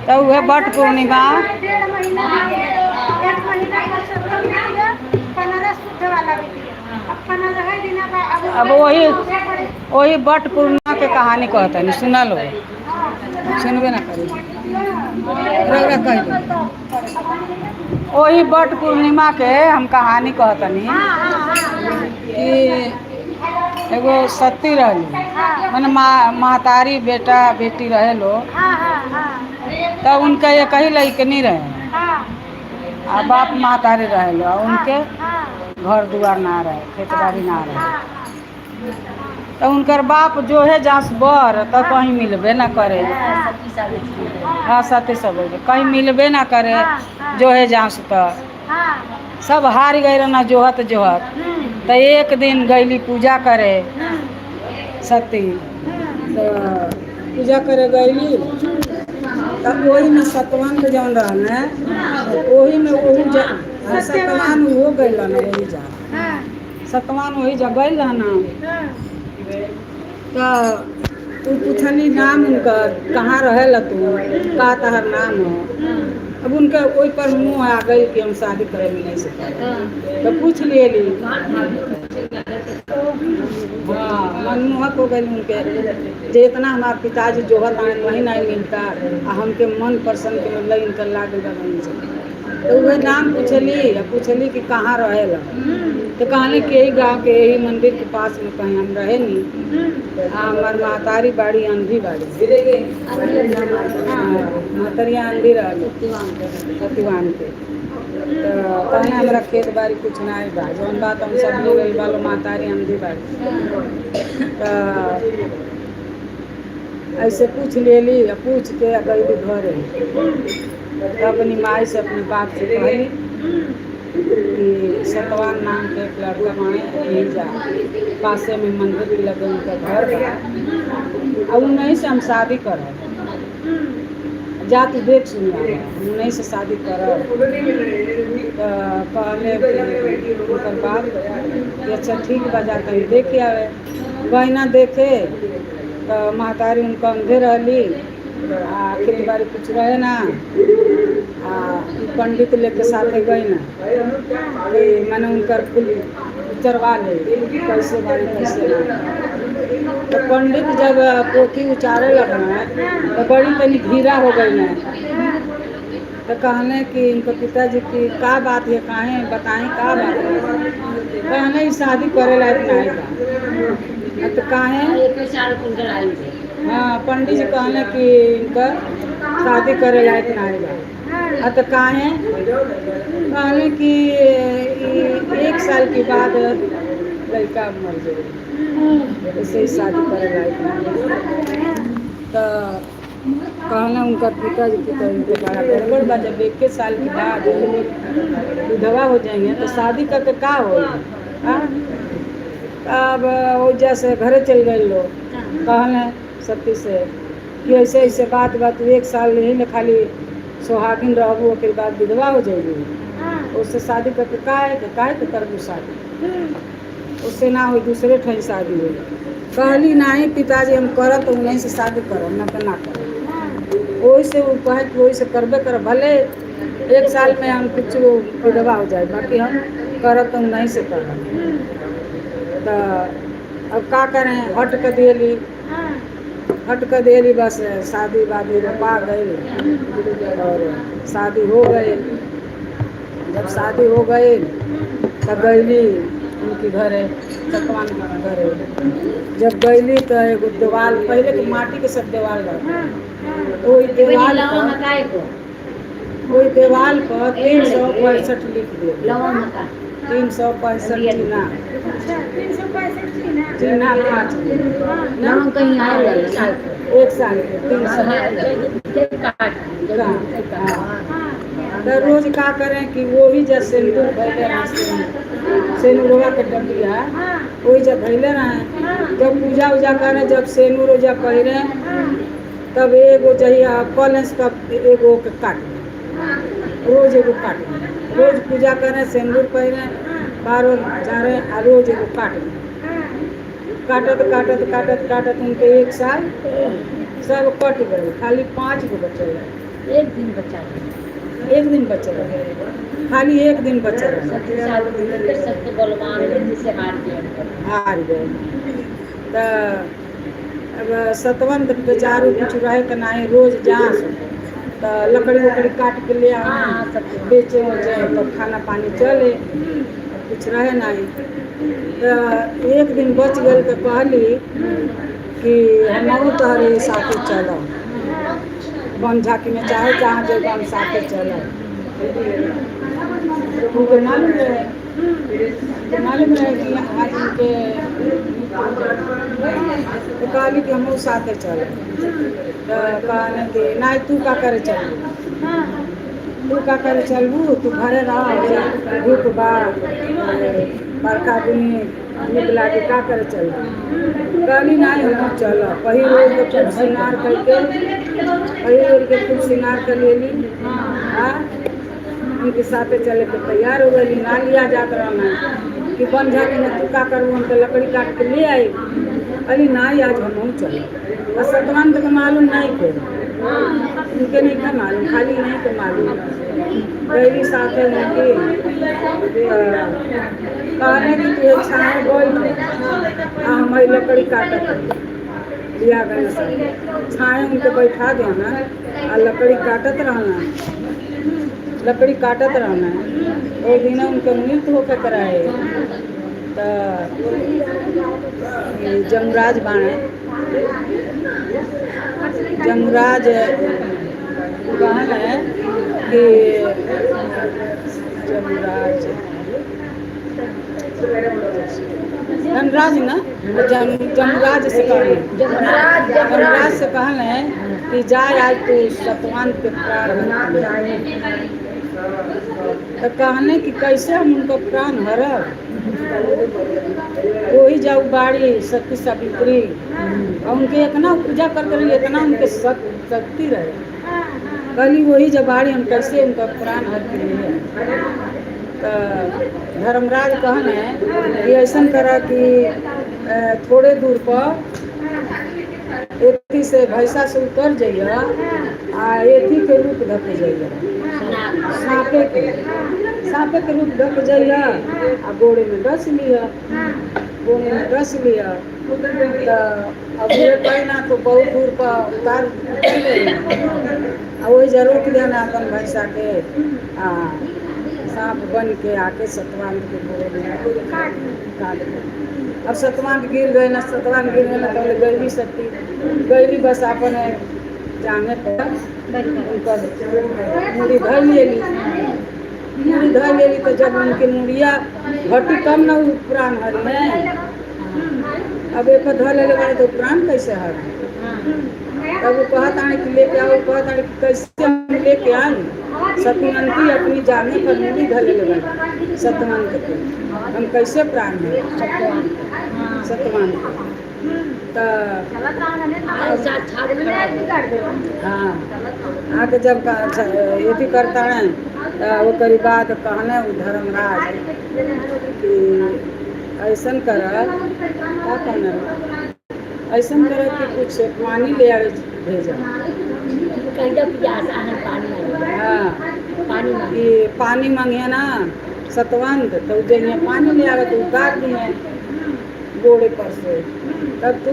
तो वह बट पूर्णिमा। 1.5 महीना, एक महीना का सत्रह बीत गया, 15 शुद्ध वाला बीत गया, अब 15 दिन अब। अब वही वही बट पूर्णिमा के कहानी कहता नहीं, सुना लो, सुनबे ना करी, रउरा कह दो। वही बट पूर्णिमा के हम कहानी कहतनी कि एगो सती रहली, माने महतारी बेटा बेटी रहे लो। हाँ हाँ हाँ तब उनका एक ही लड़कनी रहे। आ बाप महतारी रहे लो, आ उनके घर दुआर ना रहे, खेत बाड़ी ना रहे। तो उनकर बाप जो है जास बर तो कहीं मिलबे ना करे। हाँ, सती सब कहीं मिलबे ना करे, जो है जास तो सब हार गए ना जोहत जोहत। तो एक दिन गईली पूजा करे सती, तो पूजा करे गईली तो वही में सतवंत जौन रहने, वही में वही जा, हाँ, सतवान हो गई ना वही जा। सतवान वही जा गई रहना। तो तू पूछनी नाम उनकर, कहाँ रहेला तू, का तहर नाम हो। अब उनका ओहि पर मुँह आ गई कि हम शादी करे में नहीं सकते। तो पूछ लिए। हाँ, मनमोहक हो गई उनके, जे इतना हमार पिताजी जोहत आए वही नहीं मिलता, आ हमके मन प्रसन्न के मतलब इनकर लागल बा बनी से। तो वह नाम पूछली, आ पूछली कि कहाँ रहेला, तो कहले कि यही गांव के यही मंदिर के पास में कहीं हम रहे नहीं, आ हमार महतारी बाड़ी अंधी बाड़ी। हाँ, महतरिया अंधी रहली सतीवान के। तो कहने हमरा खेत बाड़ी कुछ नहीं बा, जौन बात हम सब ले गई बालो, महतारी अंधी बाड़ी। तो ऐसे पूछ लेली, आ पूछ के आ गई घरे। तो अपनी माई से अपने बाप से कहली कि सतवान नाम के एक लड़का बाणे, यहीं जा पासे में मंदिर के लगे उनका घर बा, और उन्हीं से हम शादी करब, जा तू देख सुन, उन्हीं से शादी करब। तो कहले कि उनकर बाप कि अच्छा ठीक बा, जा तनी देखे आवे। गहना देखे तो महतारी उनका अंधे रहली, आ खेत बाड़ी कुछ रहे ना, आ इ पंडित लेके साथे गई ना कि मैंने उनकर कुल उचरवा ले, कैसे बाड़ी कैसे ना। तो पंडित जब पोथी उचारे लगना तो बड़ी तनी घीरा हो गई ना। तो कहने कि इनके पिताजी की का बात है, काहे बताएं का बात है। कहने ई शादी करे लायक नहीं बा। तो काहे? एक साल कुंडल आई है। हाँ, पंडित जी कहने कि इनकर शादी करे लायक नहीं बा। आ तो काहे? कहने कि ई एक साल के बाद लड़का मर जाए, ऐसे ही शादी करे लायक नहीं। तो कहना उनका पिताजी की तो इनके बड़ा गड़बड़ बा, जब एक साल के बाद विधवा हो जाएंगे तो शादी करके का हो। हाँ, अब वो जैसे घरे चल गए लोग। कहने सती से कि ऐसे ऐसे बात बात, एक साल यही में खाली सुहागिन रहबू, ओकर बाद विधवा हो जाएगी, उससे शादी करके का है के काहे के करबू शादी, उससे ना हो दूसरे ठन शादी हो। कहली नहीं पिताजी हम करब तो उन्हीं से शादी करब, ना तो ना करब। वही से वो कहे कि वही से करबे करब, भले एक साल में हम कुछ विधवा हो जाए, बाकी हम करब तो उन्हीं से करब। तो अब का करें, हट के दियली, हट के दियली, बस शादी वादी रोपा गई और शादी हो गई। जब शादी हो गई तब गईली उनके घरे, चकवान के घरे। जब गईली तो एगो देवाल, पहले के माटी के सब देवाल रहे, वही देवाल लवा पर मकाई को वही देवाल पर 365 लिख दिए, लवा मका 365 चीना, अच्छा, 365 चीना। चीना 5 ना, लवंग कहीं आए रहे साल को। एक साल के 300। हाँ। तो रोज का करें कि वो ही जब सिंदूर धैले रहे, सिंदूरवा के डबिया वही जब धैले रहे, जब पूजा उजा करें, जब सिंदूर उजा पहिरे, तब एगो जहिया कॉलेज तब एगो के काट दें, रोज एगो काट दें। रोज पूजा करें, सिंदूर पहिरे, बार जा रहे आ रोज एगो काट दें। काटत काटत काटत काटत उनके एक साल सब कट गए, खाली 5 गो बचल रहे। एक दिन बचा एक दिन बचल रहे, खाली एक दिन बचल रहे। सत्य साल सत्य बलवान जिसे हार गए, हार गए। तो अब सतवंत बेचारू कुछ रहे तो नहीं, रोज जाँच तो लकड़ी उकड़ी काट के ले हाँ, आए, सब बेचे उचे तो खाना पानी चले, कुछ रहे नहीं। तो एक दिन बच गए तो कहली कि हम तोहरे साथे चलब बन झाँकी में, चाहे जहाँ जेब हम साथे चलब। उनके मालूम रहे, उनके मालूम रहे कि आज उनके, तो कहली कि हम साथे चलब। तो कहने कि नहीं तू का करे चलबू, तू का करे चलबू, तू घरे रह, धूप बा बरखा बुनी धूप लागे, का करे चलबू। कहली नहीं हम चलब। पहिर ओढ़ के खूब श्रृंगार करके, पहिर ओढ़ के खूब श्रृंगार कर लेली, हाँ उनके साथे चले के तैयार हो गई। ना लिया जात रहा कि बन झाँकी में तू का करबू, हम तो लकड़ी काट के ले आई। अरे नहीं आज हम चले। और सतवंत के मालूम नहीं थे, उनके नहीं था मालूम, खाली नहीं के मालूम। गैरी साथे उनके कहने कि तू छाँव बैठ आ हम लकड़ी काटत लिया गए छाए उनके बैठा दिया ना आ लकड़ी काटत रहना, लकड़ी काटत रहना। और दिन उनके मृत्यु होके कराए तो जमराज बाणे, जमराज कहन है कि जमराज धनराज ना जमराज से कहन, जमराज से कहन है कि जाए आज तू सतवान के प्राण। तो कहने कि कैसे हम उनको प्राण हरब, वही जाऊ बाड़ी सती सावित्री और उनके इतना पूजा करते रही, इतना उनके शक्ति रहे। कहली वही जब बाड़ी हम कैसे उनका प्राण हर के लिए। तो धर्मराज कहने कि ऐसा करा कि थोड़े दूर पर एथी से भैंसा से उतर जाइए आ एथी के रूप धक जाइए, सांपे के, सांपे के रूप धक जाइए आ गोड़े में डस लिया, गोड़े में डस लिया। तो अब ये ना तो बहुत दूर पर उतार आ वही जरूर देना अपन भैंसा के आ सांप बन के आके सतवान के गोड़े में काट। अब सतवान गिर गए ना, सतवान गिर गए ना तो गैरी सती गैरी बस अपन जाने पर उनका मुड़ी धर लेली, मुड़ी धर लेली। तो जब उनके मुड़िया घटी तब ना प्राण हरी है। अब एक धर ले बारे तो प्राण कैसे हर। तब वो कहता है कि लेके आओ, कहता है कि कैसे हम लेके आए। सतवंती अपनी जाने पर मुड़ी धर ले बारे सतवंत के, हम कैसे प्राण है सतवान के। तो हाँ आके जब ये करता है तो वो करी बात कहने वो धर्मराज कि ऐसा कर, क्या कहना ऐसा कर कि कुछ पानी ले आवे भेजा। हाँ कि पानी मांगे ना सतवंत तो जइए पानी ले आवे तो उतार दिए गोड़े पर से, तब तू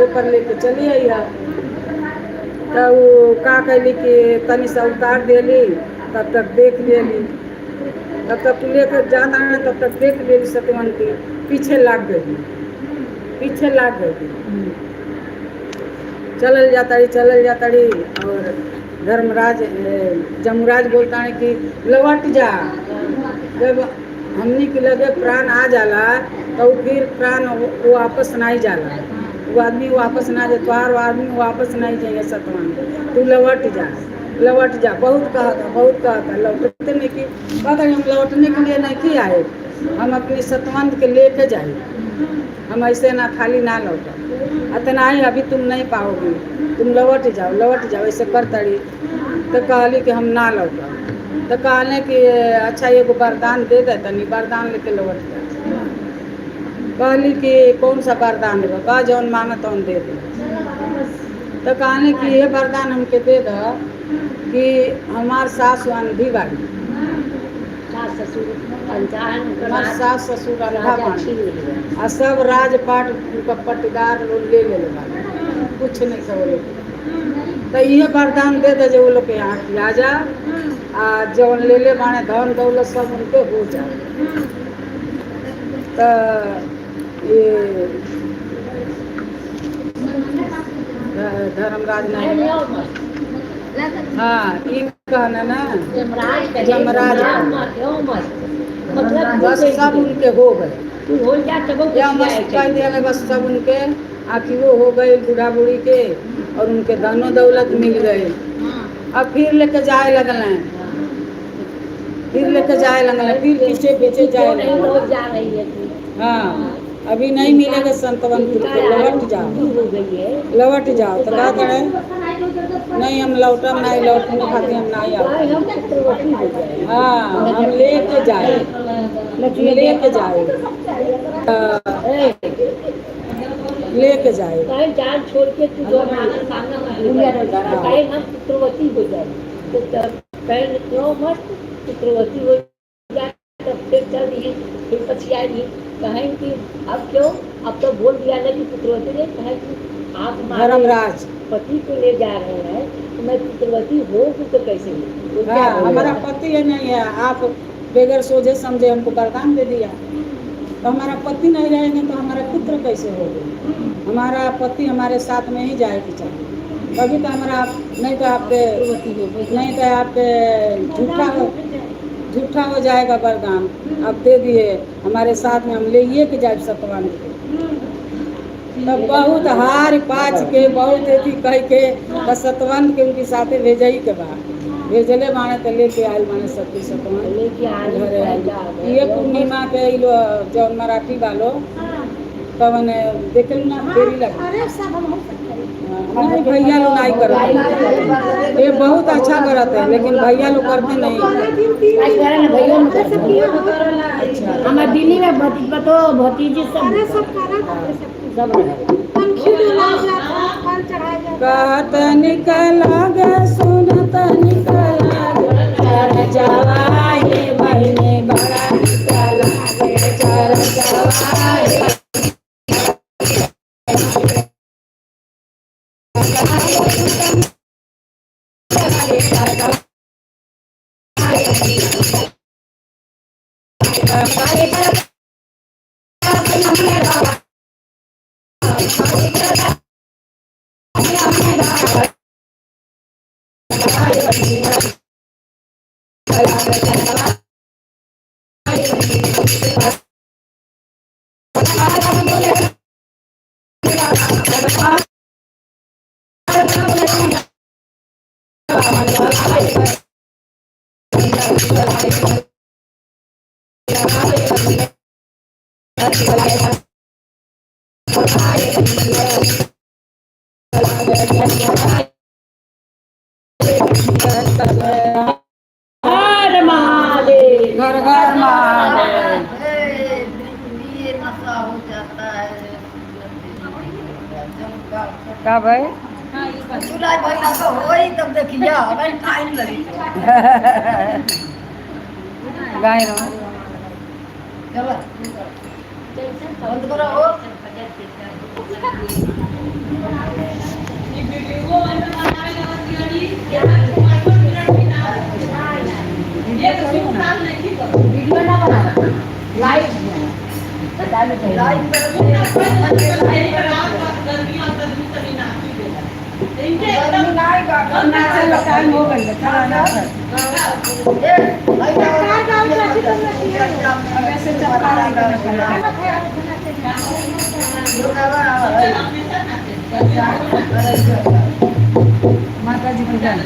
ऊपर लेके चली आई है। तब वो का कैली कि तनी सा उतार देली, तब तक देख लेली, तब तक तू लेकर जाता है तब तक देख लेली सतवंती पीछे लाग गई, पीछे लाग गई। चलल जाता रही, चलल जाता रही। और धर्मराज जमराज बोलता है कि लौट जा, जब हमनी के लगे प्राण आ जाला तो फिर प्राण वो वापस नहीं जाला, वो आदमी वापस ना जाए, तोहार आदमी वापस नहीं जाएंगे सतवान, तू लौट जा, लौट जा। बहुत कहता, बहुत कहता, लौटते नहीं कि कहता हम लौटने के लिए नहीं कि आए, हम अपने सतवंत के लेके जाए, हम ऐसे ना खाली ना लौटा। अतना ही अभी तुम नहीं पाओगी, तुम लौट जाओ, लौट जाओ, ऐसे कर तड़ी। तो कहली कि हम ना लौटा। तो कहने कि अच्छा एगो वरदान दे दे तनी, वरदान लेके लौट जा। कहली कि कौन सा वरदान देबो, कह जौन मांगे तौन दे दे। तो कहने कि ये वरदान हमके दे दो कि हमार सास अंधी बाड़ी, हमार सास ससुर अंधा बाड़ी आ सब राजपाट उनका पट्टीदार लोग ले ले बाड़ी, कुछ नहीं सब लोग। तो ये वरदान दे दे जो वो लोग के यहाँ आ जा आ जौन ले ले बाने धन दौलत सब उनके हो जाए। तो ये धर्मराज नहीं, हाँ ये कहना ना जमराज बस सब उनके हो गए, कह दिया बस सब उनके आखिर वो हो गए बूढ़ा बूढ़ी के और उनके धनो दौलत मिल गए। अब फिर लेके जाए लगल हैं, फिर लेके जाए लगल हैं, फिर पीछे पीछे जाए लगल। हाँ अभी नहीं मिलेगा संतवन, लौट जाओ, लौट जाओ। तो क्या करें, नहीं हम लौटम नहीं, लौटने खाते हम नहीं आओ। हाँ हम लेके जाए, लेके जाए। लेके जाए। कहे जान छोड़ के तू जो हमारा सामना मत, कहे हम पुत्रवती हो जाए, तो कहे क्यों मस्त पुत्रवती हो जाए, तब फिर चल दिए, फिर पछिया दिए। कहें कि अब क्यों, अब तो बोल दिया ना कि पुत्रवती ने, कहे कि आप धर्मराज पति को ले जा रहे हैं तो मैं पुत्रवती हो तो कैसे हो? हाँ, हमारा पति है नहीं है, आप बगैर सोझे समझे हमको वरदान दे दिया, तो हमारा पति नहीं रहेंगे तो हमारा पुत्र कैसे हो गए? हमारा पति हमारे साथ में ही जाए के चाहिए, तभी तो हमारा, नहीं तो आपके, नहीं तो आपके झूठा हो जाएगा वरदान। अब दे दिए हमारे साथ में, हम ले के जाए सतवान के। तब बहुत हार पाच के बहुत अथी कह के तो सतवंत के उनके साथे भेजही के बाद भेजले माने तो लेके आयल माने सती सतवंत लेके आयल घरे आयल। ये पूर्णिमा के ई लो जौन मराठी वालो तब ने देखल ना देरी लग। अरे सब हम हो सकते हैं। नहीं भैया लोग नहीं करते, ये बहुत अच्छा करते हैं, लेकिन भैया लोग करते नहीं। हमारे दिल्ली में भतीजी सब सब कहत निकल गे सुनत निकल गे चर जवाए बहने बड़ा निकल गे चर जवाए। हर महादेव, घर घर महादेव। ये नशा हो जाता है। का भाई जुलाई महीना तो हो ही तब देखिए हमें टाइम लगी। गाय रो चलो बंद करो हो। वीडियो ना बना, लाइव लाइव टाइम हो गई। माता जी की जय।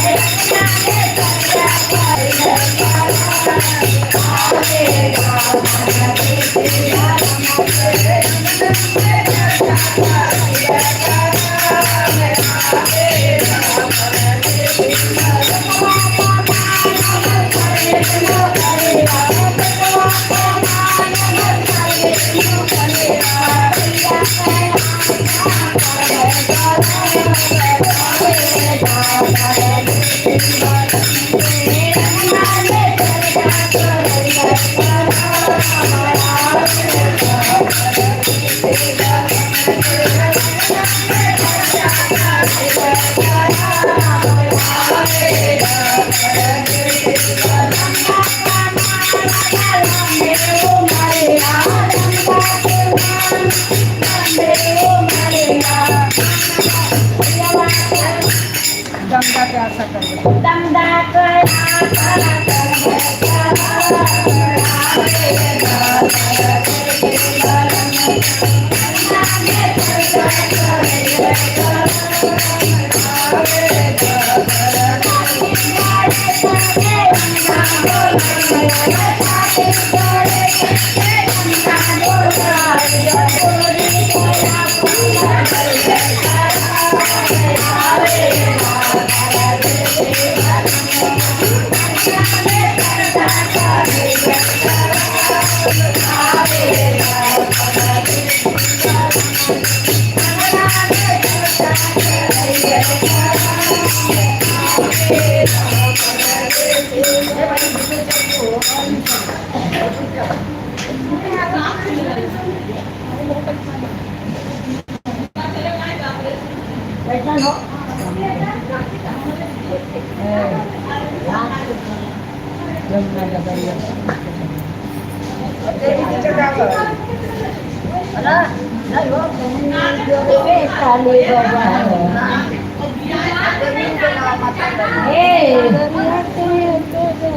Thank you. गंगा के आशा कर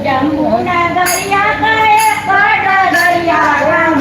जमुना दरिया दरिया राम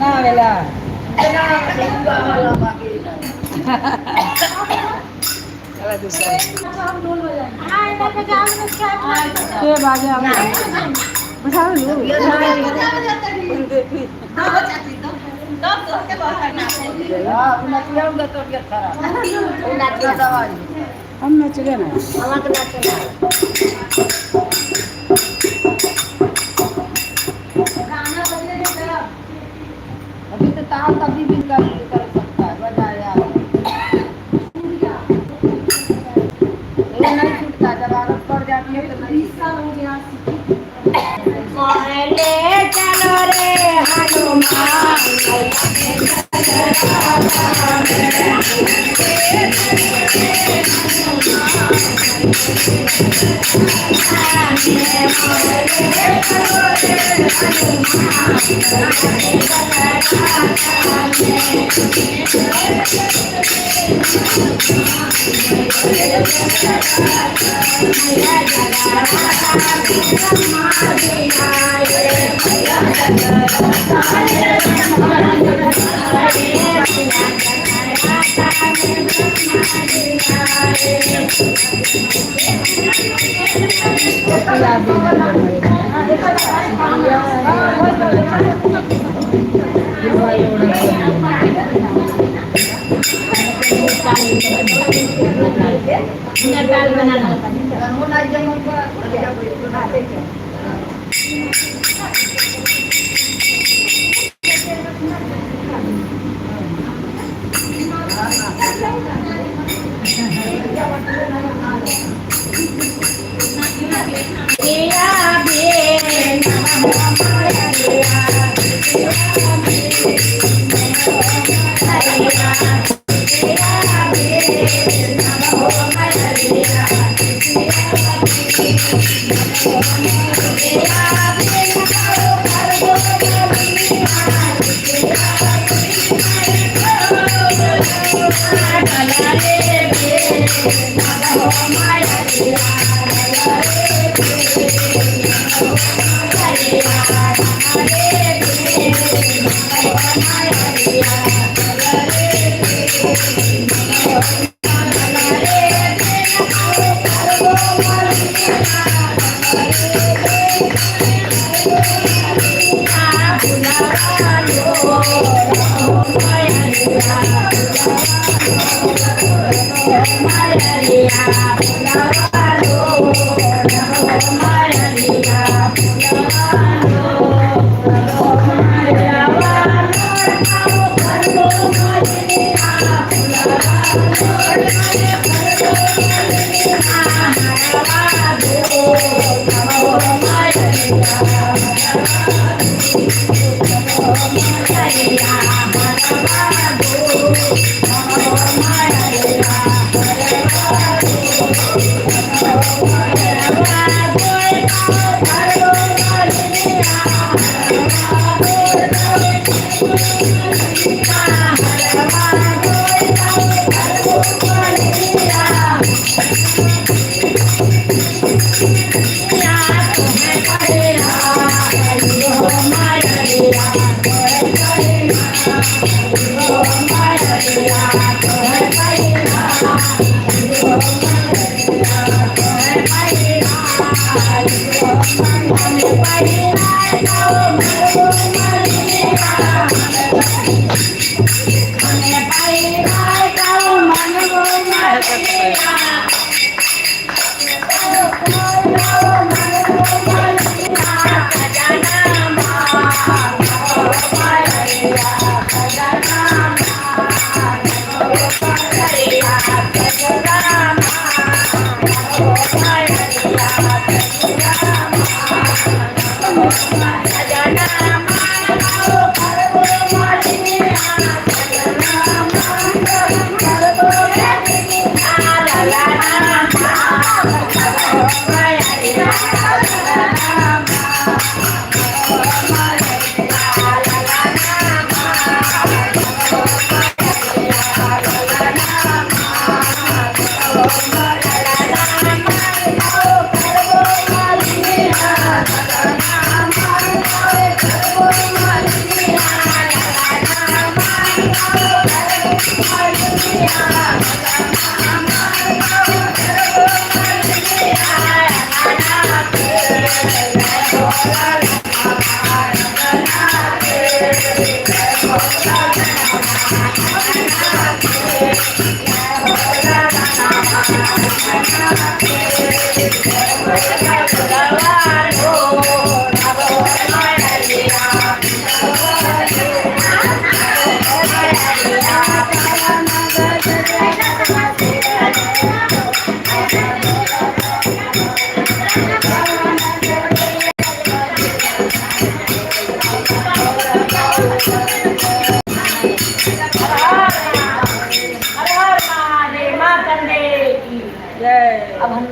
ना आवेला चला दूसरा के बाजे हम बुझा लू देखी हम नच गए ना। अभी तो ताल तभी भी कर कर सकता है बजाया। 20 साल हो गया सीखे। मोहले चलो रे हनुमान।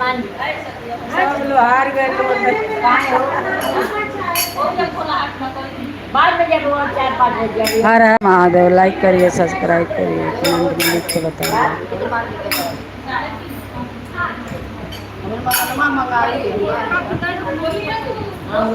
मान सब लोग हार गए लोग। काहे हो? बाद में जब वो 4-5 बजे जब हर हर महादेव। लाइक करिए, सब्सक्राइब करिए, कमेंट में लिख के बताइए। हाँ।